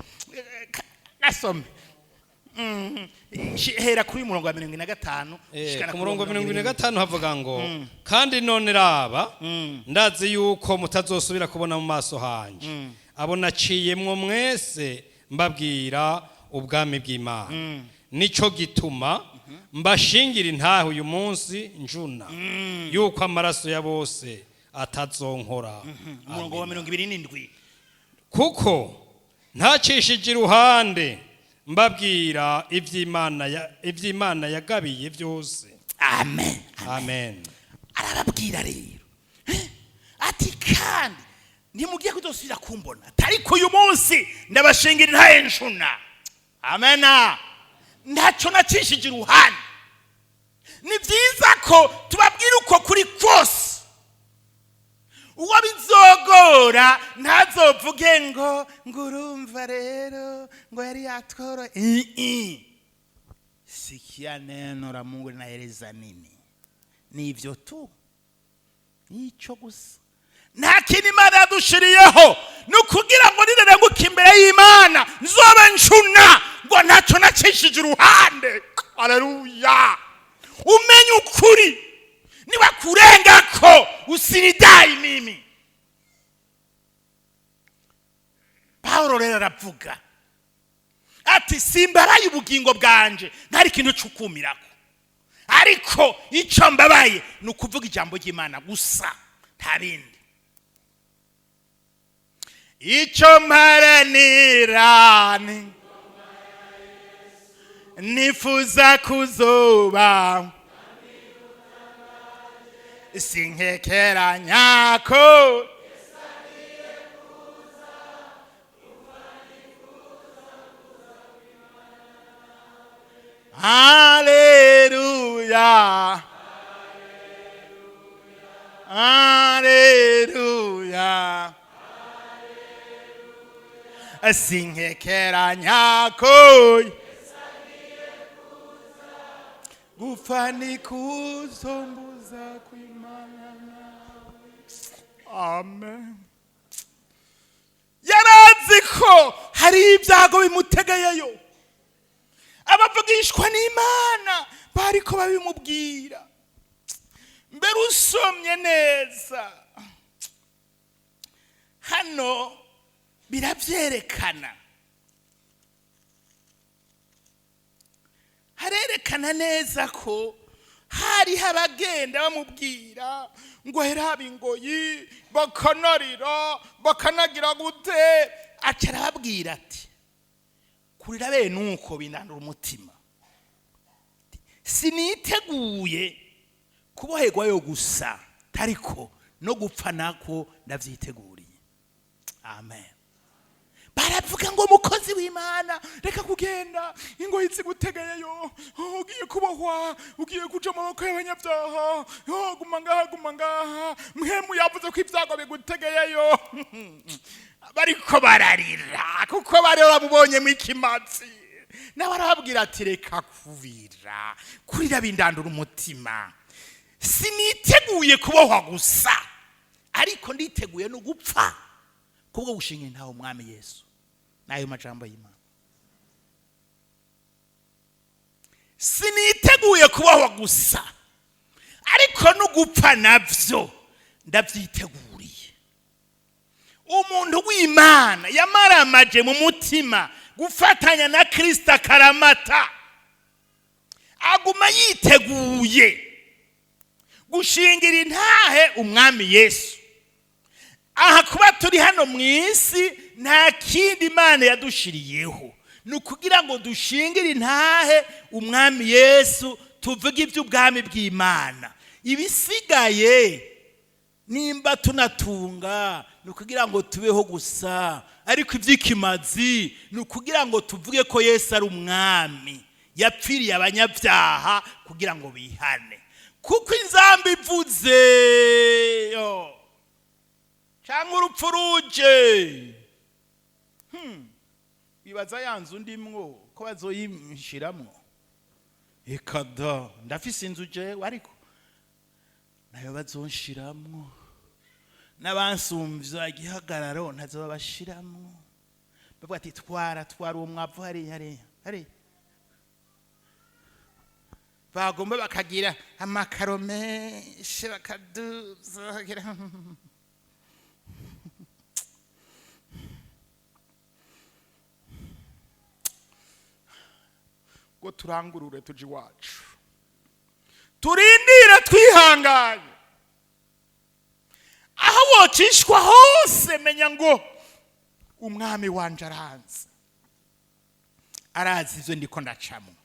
[SPEAKER 1] Nasome. Hera kuri uyu murongo wa 45. Shikana.
[SPEAKER 4] Ku murongo wa 45 havuga ngo: "Kandi none raba, ndazi yuko mutazosubira kubona mu maso hanje, abo naciyemwo mwese mbabwira ubwami bw'Imana. Nico gituma mbashingira intahe uyu munsi njuna, yuko amaraso ya bose atazonkora."
[SPEAKER 1] Umurongo wa 27.
[SPEAKER 4] "Kuko ntacishije iruhande mbabwira iby'Imana yagabiye byose."
[SPEAKER 1] Amen.
[SPEAKER 4] Amen.
[SPEAKER 1] Arababwira rero, ati kandi ntimugiye kudusubira kumbona, ariko uyu munsi ndabashingira intahe nshuna. Amena. Ntacyo nacishije iruhande. Ni byiza ko tubabwira uko kuri kose. Uwo bizogora ntazovuge ngo urumva rero ngo yari yatworo. Sikia, neno la Mungu linaeleza nini? Ni ivyo tu, nicyo gusa. Nta kintu Imana yadushiriyeho, ni ukugira ngo nirerenguka imbere y'Imana nzobe ncuna ngo ntacyo nacishije iruhande. Aleluya! Umenye ukuri, niba kurenga ko usinidai mimi. Pawulo rero aravuga ati simbaraye ubugingo bwanje ntari ikintu cukumirako, ariko icyo mbabaye ni ukuvuga ijambo ry'Imana gusa, nta bindi. Icyo mparanira nifuza kuzoba, sinkekeranya ko Haleluya, haleluya, sinkekeranya ko gupfa nikuzombuza kwimana nawe. Amen. Yarazi ko hari ibyago bimutegeyeyo. Abavugishwa n'Imana bariko babimubwira. Mbere usomye neza hano birabyerekana, harerekana neza ko hariho abagenda bamubwira ngo herabe ingoyi bakanarira bakanagira gute. Aca arababwira ati kurira bene uko binanura umutima. Siniteguye kuboherwayo gusa, ariko no gupfa nako ndavyiteguriye. Amen. Baravuga ngo: "Mukozi w'Imana, reka kugenda, ingoyi zigutegeyeyo, oh, ugiye kubohwa, ugiye kuja mu maboko y'abanyabyaha. Oh, guma ngaha, guma ngaha, Mpwemu yavuze ko ibyago bigutegeyeyo." Bariko bararira kuko bari bamubonyemo ikimazi. Nawe arababwira ati: "Reka kubira, kurira bindandura umutima. Siniteguye kubohwa gusa, ariko nditeguye no gupfa kubwo gushinga intahe Umwami Yesu." N'ayo majambo y'Imana: "Siniteguye kubohwa gusa, ariko no gupfa navyo ndavyiteguriye." Umuntu w'Imana yamaramaje mu mutima gufatanya na Kristo akaramata, aguma yiteguye gushingira intahe Umwami Yesu. Aha kuba turi hano mu isi, nta kindi Imana yadushiriyeho, ni ukugira ngo dushingire intahe Umwami Yesu, tuvuge iby'ubwami bw'Imana. Ibisigaye, nimba tunatunga, ni ukugira ngo tubeho gusa, ariko iby'ikimazi ni ukugira ngo tuvuge ko Yesu ari Umwami, yapfiriye abanyabyaha kugira ngo bihane. Kuko inzamba ivuze yo cyangwa urupfu ruje, bibaza ya nzu ndimwo ko bazoyishiramwo? Eka da, ndafise inzu jewe, ariko nayo bazonshiramwo, n'abansumvya igihagararo ntazo babashiramwo. Bavuga ati: "Twara, twara uwo mwavu hariya, hariya, hariya." Bagomba bakagira amakaro menshi, bakaduza, bakagira. Ngo turangurure tuje iwacu, turindire twihanganye. Aho wocishwa hose, menya ngo Umwami wanje aranzi, arazi ivyo ndiko ndacamo,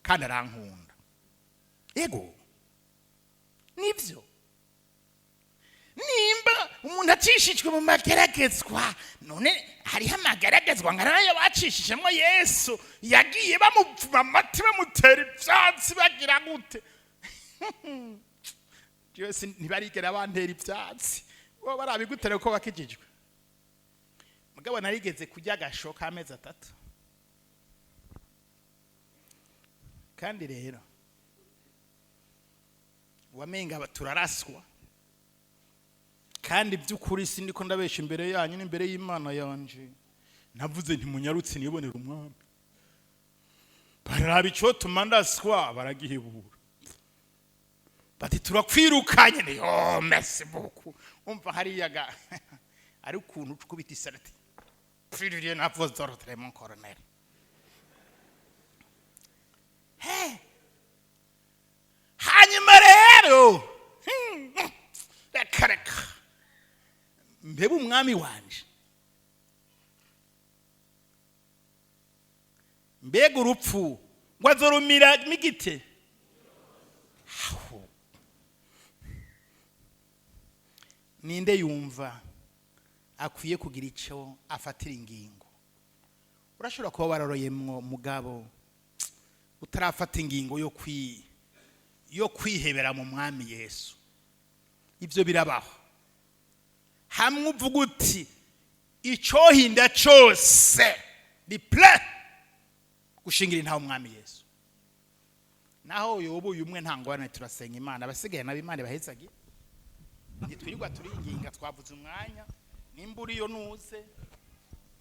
[SPEAKER 1] kandi arankunda. Ego, nibyo. Nimba umuntu acishijwe mu mageragezwa, none hariho amageragezwa nka nayo bacishijemo Yesu? Yagiye bamupfuma amati, bamutera ivyatsi, bagira gute? Jewe ntibarigera bantera ivyatsi. Bo barabigutera ko bakijijwe. Mugabo narigeze kurya agasho k'amezi 3. Kandi rero wamenga turaraswa. Kandi by'ukuri sindiko ndabesha imbere yanyu n'imbere y'Imana yanje, navuze ntimunyarutse nibonera Umwami. Bararaba icotuma ndaswa, baragihebura, bati: "Turakwirukanye." Ni oh, merci beaucoup. Umva hariya ga ari ukuntu ukubita isarati: "Plus rien à vos ordres, mon colonel." He, hanyuma rero, reka, reka mbebe Umwami wanje. Mbega urupfu ngo azorumira migite? Aho. Ninde yumva akwiye kugira icyo afatira ingingo? Urashobora kuba waroroyemwo, mugabo utarafata ingingo yo kwihebera mu Mwami Yesu. Ibyo birabaho. Hamwe uvuga uti: "Icyohinda cyose ni prêt gushingira intahe Umwami Yesu." Naho yoba uyu umwe, nta ngorane, turasenga Imana. Abasigaye nabo Imana ibahezagiye. Ntitwirirwa turinginga, twavuze umwanya. Nimba uriyo, nuze.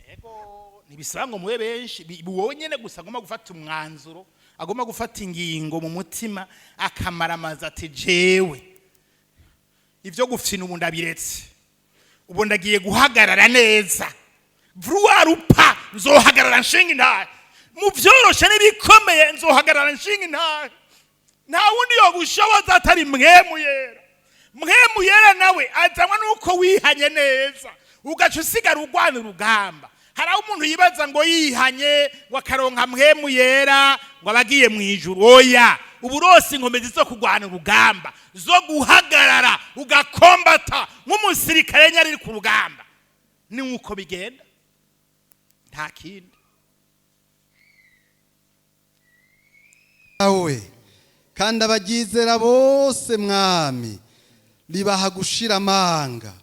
[SPEAKER 1] Ego, ntibisaba ngo mube benshi. Wowe nyene gusa agomba gufata umwanzuro, agomba gufata ingingo mu mutima, akamaramaza ati: "Jewe ibyo gufina ubu ndabiretse, ubu ndagiye guhagarara neza vuruwarupa, nzohagarara nshinga intahe mu byoroshe n'ibikomeye, nzohagarara nshinga intahe." Nta wundi yogushoboza atari Mpwemu Yera. Mpwemu Yera nawe azanwa nuko wihanye neza, ugaca usigara urwana urugamba. Hari aho umuntu yibaza ngo yihanye, ngo akaronka Mpwemu Yera, ngo aba agiye mu ijuru. Oya, ubu rose inkomezi zo kurwana urugamba, zo guhagarara ugakombata nk'umusirikare nyari ku rugamba. Ni uko bigenda. Nta kindi.
[SPEAKER 3] Awe kandi abaryizera bose, Mwami, ribaha gushira amanga,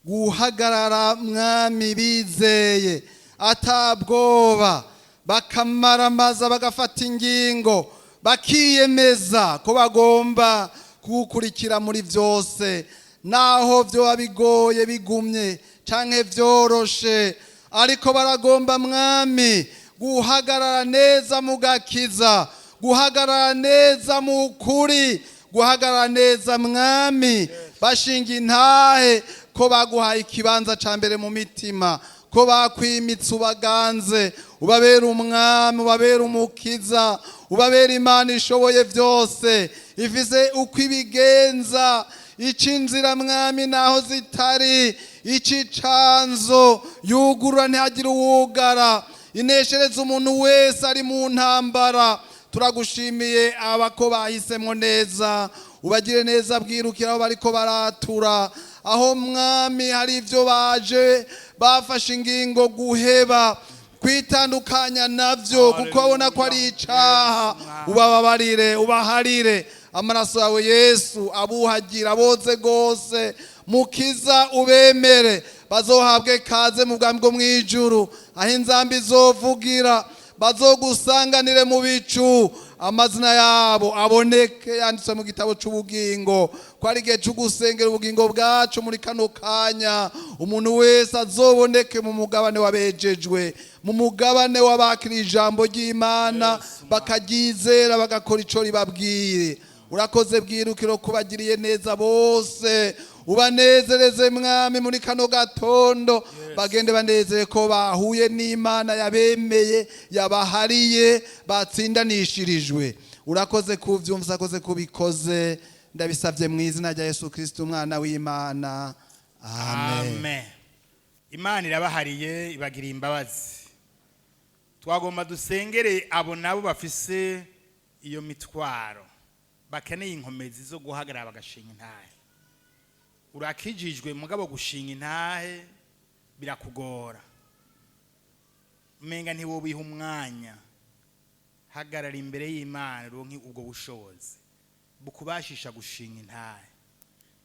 [SPEAKER 3] guhagarara, Mwami, bizeye atabwoba, bakamaramaza, bagafata ingingo, bakiyemeza ko bagomba kugukurikira muri byose, naho byoba bigoye, bigumye canke vyoroshe, ariko baragomba, Mwami, guhagarara neza mu gakiza, guhagarara neza mu kuri, guhagarara neza, Mwami, bashinga intahe ko baguhaye ikibanza ca mbere mu mitima, ko bakwimitse ubaganze, ubabera umwami, ubabera umukiza, ubabera Imana ishoboye byose, ifise uko ibigenza, ica inzira, Mwami, naho zitari, ica icanzo, yugurura ntihagire uwugara, ineshereza umuntu wese ari mu ntambara. Turagushimiye aba ko bahisemo neza. Ubagire neza, bwirukira aho bariko baratura, aho, Mwami, hari ibyo baje bafashe ingingo guheba, kwitandukanya navyo, kuko babona ko ari icaha. Ubababarire, ubaharire amaraso yawe Yesu, abuhagira boze gose. Mukiza, ubemere, bazohabwe kaze mu bwami bwo mw'ijuru, aho inzambi izovugira, bazogusanganire mu bicu, amazina yabo aboneke yanditswe mu gitabo c'ubugingo. Ko ari igihe co gusengera ubugingo bwacu muri kano kanya, umuntu wese azoboneke mu mugabane wabejejwe, mu mugabane w'abakiriye ijambo ry'Imana, bakaryizera, bagakora ico ribabwiye. Urakoze, bwirukiro, kubagiriye neza bose. Ubanezereze, Mwami, muri kano gatondo, bagende banezere ko bahuye n'Imana yabemeye, yabahariye, batsindanishirijwe. Urakoze kuvyumva, urakoze kubikoze. Ndabisabye mu izina rya Yesu Kristo, umwana w'Imana, amen.
[SPEAKER 1] Amen. Imana irabahariye, ibagiriye imbabazi. Twagomba dusengere abo nabo bafise iyo mitwaro, bakeneye inkomezi zo guhagarara bagashinga intahe. Urakijijwe, mugabo gushinga intahe birakugora, umenga ntiwobiha umwanya. Hagarara imbere y'Imana, uronke ubwo bushobozi bukubashisha gushinga intahe,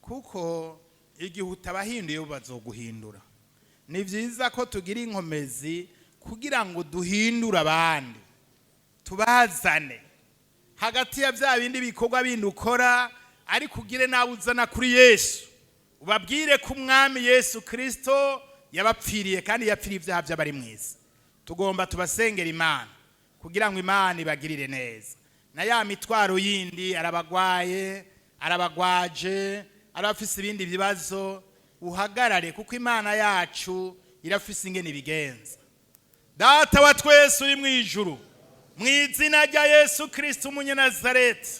[SPEAKER 1] kuko igihe utabahinduye bo bazoguhindura. Ni byiza ko tugira inkomezi kugira ngo duhindure abandi, tubazane hagati ya bya bindi bikorwa bindi ukora, ariko ugire nawe uzana kuri Yesu, ubabwire ko Umwami Yesu Kirisito yabapfiriye, kandi yapfiriye ibyaha by'abari mu isi. Tugomba tubasengera Imana kugira ngo Imana ibagirire neza na ya mitwaro yindi, arabagwaye, arabagwaje, arabafise ibindi bibazo. Uhagarare, kuko Imana yacu irafise ingene ibigenza. Data wa twese uri mu ijuru, mu izina rya Yesu Kirisito umunyanazareti,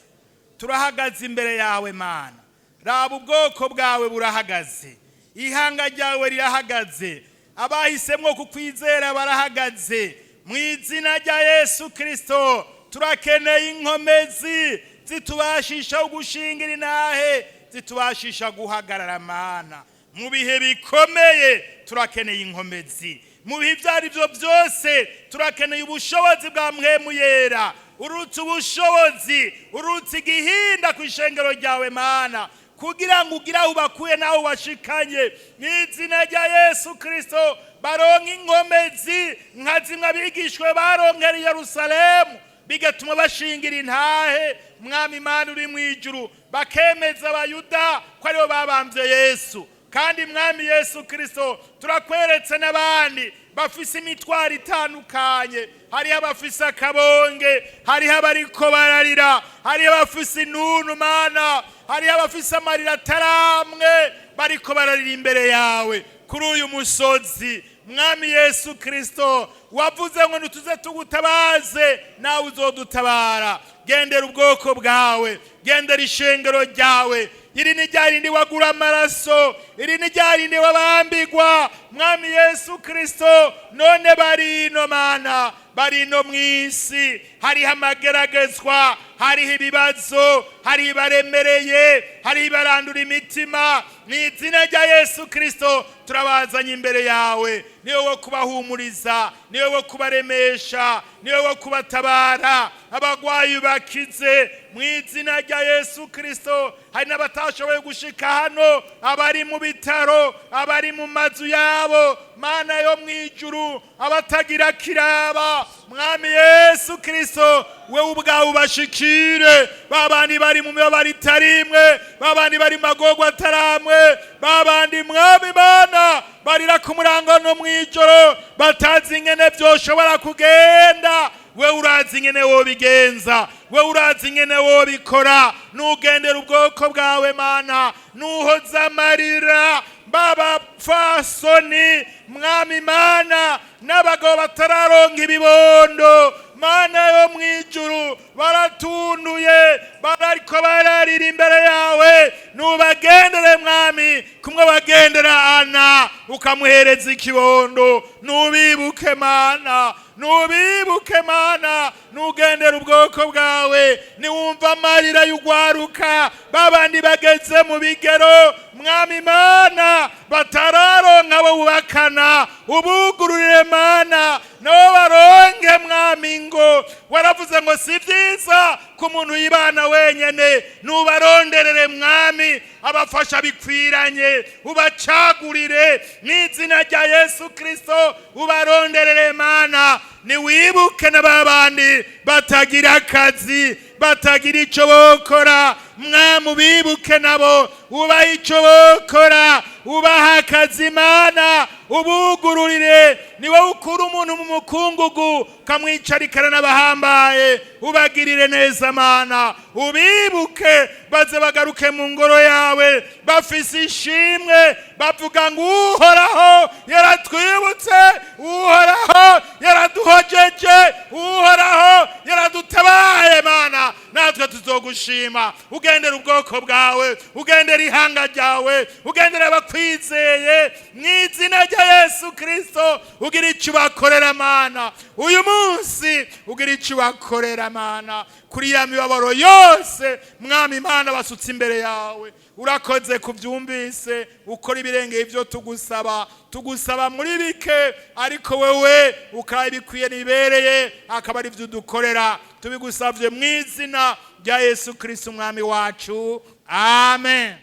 [SPEAKER 1] turahagaze imbere yawe, Mana. Raba ubwoko bwawe burahagaze, ihanga ryawe rirahagaze, abahisemwo kukwizera barahagaze. Mu izina rya Yesu Kirisito, turakeneye inkomezi zitubashisha gushingira intahe, zitubashisha guhagarara, Mana, mu bihe bikomeye. Turakeneye inkomezi mu bihe ibyo ari byo byose. Turakeneye ubushobozi bwa Mpwemu Yera, urutse ubushobozi, urutse igihinda ku ishengero ryawe, Mana, kugira ngo ugire aho ubakuye n'aho ubashikanye. Mu izina rya Yesu Kirisito, baronke inkomezi nka zimwe abigishwe baronkera i Yerusalemu, bigatuma bashingira intahe. Mwami Imana uri mu ijuru, bakemeza Abayuda ko aribo babambye Yesu. Kandi Mwami Yesu Kirisito, turakweretse n'abandi bafise imitwaro itandukanye. Hariho abafise akabonge, hariho abariko bararira, hariho abafise intuntu, Mana, hariho abafise amarira ataramwe, bariko bararira imbere yawe kuri uyu musozi. Mwami Yesu Kirisito, wavuze ngo nituze tugutabaze nawe uzodutabara. Gendera ubwoko bwawe, gendera ishengero ryawe. Iri ni rya rindi wagura amaraso, iri ni rya rindi wabambigwa. Mwami. Mwami Yesu Kristo, none barino Mana, barino mu isi, hariho amageragezwa, hariho ibibazo, hariho ibaremereye, hariho ibarandura imitima. Mu izina rya Yesu Kristo turabazanye imbere yawe. Niwe wo kubahumuriza, niwe wo kubaremesha, niwe wo kubatabara. Abagwayi bakize mu izina rya Yesu Kristo. Hari n'abatashoboye gushika hano, abari mu bitaro, abari mu mazu yabo, Mana yo mu ijuru, abatagira kiraba. Mwami Yesu Kristo, wewe ubwawe ubashikire. Babandi bari mu mibabaro itari imwe, babandi bari mu magorwa ataramwe, babandi, Mwami Mana, barira ku murango no mu ijoro, batazi ingene vyoshobora kugenda. We urazi ingene wobigenza, we urazi ingene wobikora. Nugendera ubwoko bwawe Mana, nuhoza amarira b'abapfasoni, Mwami Mana, n'abagabo batararonka ibibondo. Mana yo mu ijuru, baratunduye, barariko bararira imbere yawe. Nubagendere Mwami, kumwe bagendera Ana ukamuhereza ikibondo. Nubibuke Mana, nubibuke Mana, nugendera ubwoko bwawe, niwumva amarira y'ugwaruka, babandi bageze mu bigero, Mwami Mana, batararonka abo bubakana. Ubugururire Mana, nabo baronke. Mwami, ngo waravuze ngo si byiza ko umuntu yibana wenyene. Nubaronderere Mwami abafasha bikwiranye, ubacagurire mu izina rya Yesu Kristo, ubaronderere Mana. Niwibuke na babandi batagira akazi, batagira icyo bokora. Mwami, ubibuke nabo, ubaha icyo bokora, ubaha akazi Mana, ubugururire. Ni wowe ukura umuntu mu mukungugu ukamwicarikana n'abahambaye. Ubagirire neza Mana, ubibuke, baze bagaruke mu ngoro yawe bafise ishimwe, bavuga ngo Uhoraho yaratwibutse, Uhoraho yaraduhojeje, Uhoraho yaradutabaye. Mana, natwe tuzogushima. Ugendera ubwoko bwawe, ugendera ihanga ryawe, ugendera abakwizeye mu izina rya Yesu Kristo. Ugira icyo ubakorera Mana uyu munsi, ugira icyo ubakorera Mana kuri ya mibabaro yose, Mwami Imana, basutse imbere yawe. Urakoze kubyumvise, ukora ibirengeye ibyo tugusaba. Tugusaba muri bike, ariko wewe ukaba bikwiye nibereye, akaba ari byo udukorera. Tubigusabye mu izina rya Yesu Kristo umwami wacu, amen.